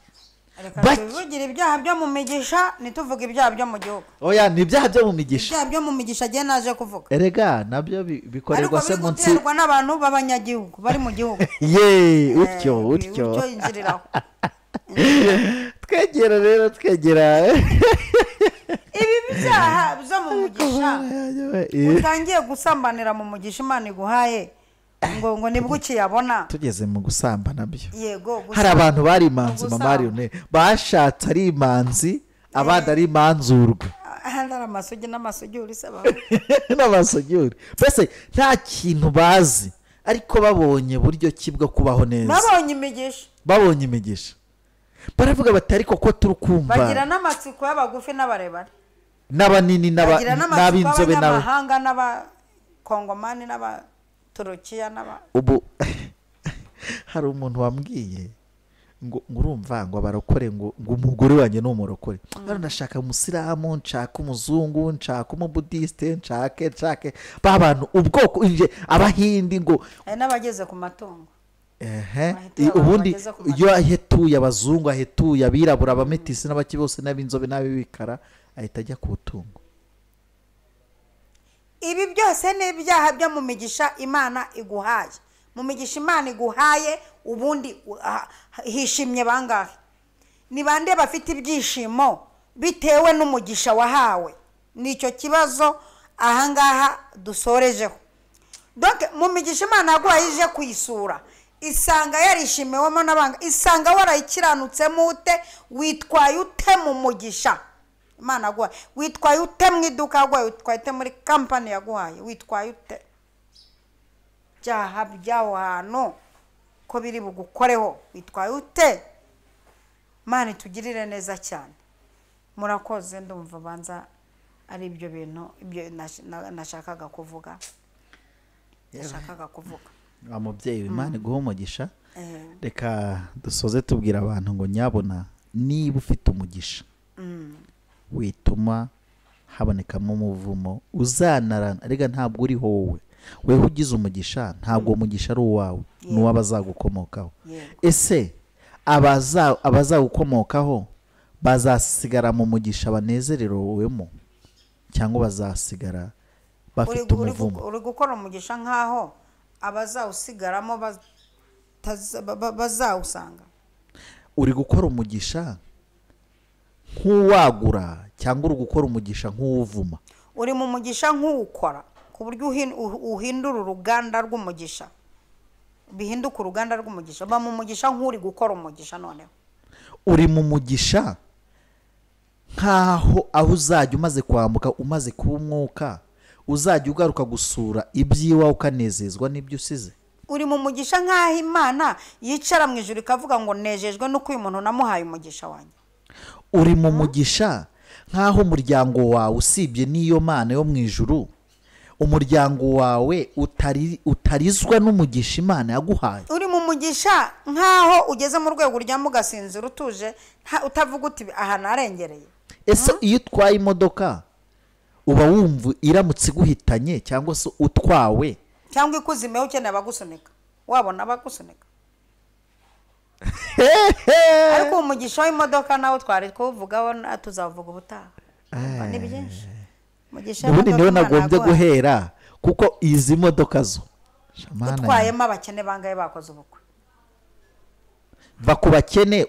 Reka tuvugira ibyaha byo mu migisha, ntituvuge ibyaha byo mu gihugu. Oya, ni ibyaha byo mu migisha. Ibyaha byo mu migisha gihe naje kuvuga. Erega nabyo bikorerwa se munsi, ariko n'abantu b'abanyagihugu bari mu gihugu. Ye, utyo utyo injiriraho. Twegera rero, twegera ibi byaha byo mu mugisha. Utangiye gusambanira mu mugisha Imana iguhaye, ngo nibwo ukiyabona. Tugeze mu gusambana byo. Yego, hari abantu bari imanzi, mama Mariyone bashatse ari imanzi, abandi ari imanzurwa, ahandi ari amasugi n'amasugi se n'amasugi. Mbese nta kintu bazi, ariko babonye buryo ki bwo kubaho neza, babonye imigisha, babonye imigisha, baravuga bati ariko ko turi kumva. Bagira n'amatsiko y'abagufi n'abarebare n'abanini n'ab'inzobe n'abahanga n'abakongomani n'aba Turukiya n'aba. Ubu hari umuntu wambwiye ngo urumva ngo abarokore, ngo umugore wanjye ni umurokore. Hano ndashaka umusilamu, nshaka umuzungu, nshaka umubudiste, nshake ba bantu ubwoko abahindi ngo n'abageze ku matungo. Ubundi iyo ahetuye abazungu, ahetuye abirabura, abametisi n'abaki bose n'ab'inzobe n'ab'ibikara, ahita ajya ku butungo. Ibi byose ni ibyaha byo mu migisha Imana iguhaye. Mu migisha Imana iguhaye ubundi hishimye bangahe? Ni bande bafite ibyishimo bitewe n'umugisha wahawe? Nicyo kibazo ahangaha dusorejeho. Donc mu migisha Imana yaguhaye ije kuyisura, isanga yarishimewemo n'abanga, isanga warayikiranutse ute, witwaye ute mu mugisha Imana yaguhaye, witwaye ute mu iduka yaguhaye, witwaye ute muri kampani yaguhaye, witwaye ute? Byaha by'aho hantu ko biri bugukoreho, witwaye ute? Imana itugirire neza cyane. Murakoze, ndumva banza ari ibyo bintu ibyo nashakaga kuvuga. Wa mubyeyi, Imana iguhe umugisha. Reka dusoze tubwira abantu ngo nyabona niba ufite umugisha wituma habonekamo umuvumo uzanarana. Rega ntabwo uriho wowe, wewe ugize umugisha ntabwo umugisha ari uwawe, n'uwabazagukomokaho. Ese abazagukomokaho bazasigara mu mugisha banezererewemo, cyangwa bazasigara bafite umuvumo? Uri gukora umugisha nkaho abazawusigaramo bazawusanga. Uri gukora umugisha nk'uwagura, cyangwa uri gukora umugisha nk'uwuvuma? Uri mu mugisha nk'uwukora, ku buryo uhindura uruganda rw'umugisha, bihinduka uruganda rw'umugisha. Ba mu mugisha nk'uri gukora umugisha noneho. Uri mu mugisha nkaho aho uzajya umaze kwambuka, umaze kuba umwuka, uzajya ugaruka gusura ibyiwawe ukanezezwa n'ibyo usize. Uri mu mugisha nkaho Imana yicara mu ijuru ikavuga ngo nejejwe nuko uyu muntu namuhaye umugisha wanjye. Uri mu mugisha nkaho umuryango wawe usibye n'iyo Mana yo mu ijuru, umuryango wawe utarizwa n'umugisha Imana yaguhaye. Uri mu mugisha nkaho ugeze mu rwego uryama ugasinzira utuje, utavuga uti aha narengereye. Ese iyo utwaye imodoka uba wumva iramutse iguhitanye cyangwa se utwawe cyangwa ikuzimeho ukeneye abagusunika, wabona abagusunika? Ariko umugisha w'imodoka nawo twari kuvugaho, tuzavuga ubutaha. Ni byinshi. Ubundi niwe nagombye guhera, kuko izi modoka zo utwayemo abakene bangaye bakoze ubukwe. Va ku bakene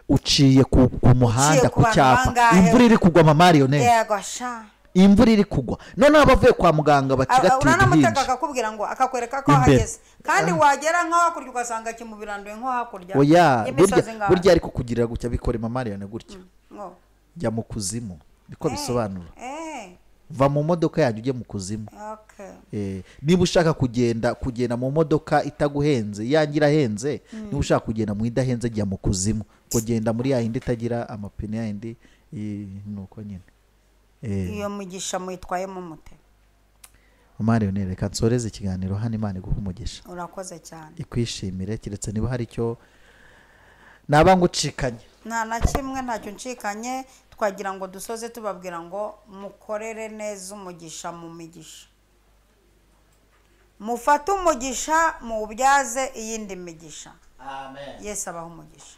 uciye ku muhanda ku cyapa, imvura iri kugwa mama Marionette. Yego sha, imvura iri kugwa. Noneho abavuye kwa muganga bacigatiye uranamutega akakubwira ngo akakwereka ko ahageze, kandi wagera nko hakurya ugasanga kimubiranduye nko hakurya. Oya, burya ariko kugirira gutya bikore mama Marionette gutya. Jya mu kuzimu, niko bisobanura. Va mu modoka yanjye ujye mu kuzimu. Niba ushaka kugenda mu modoka itaguhenze, yanjye irahenze, niba ushaka kugenda mu idahenze jya mu kuzimu. Kugenda muri ya yindi itagira amapine, ya yindi nuko nyine. Iyo mugisha mwitwayemo mute? Marionette, reka nsoreze ikiganiro hano. Imana iguhe umugisha. Urakoze cyane. Ikwishimire, keretse niba hari icyo naba ngucikanye. Nta na kimwe, ntacyo ncikanye. Twagira ngo dusoze tubabwira ngo mukorere neza umugisha mu migisha, mufate umugisha muwubyaze iyindi migisha. Amen. Yesu abahe umugisha.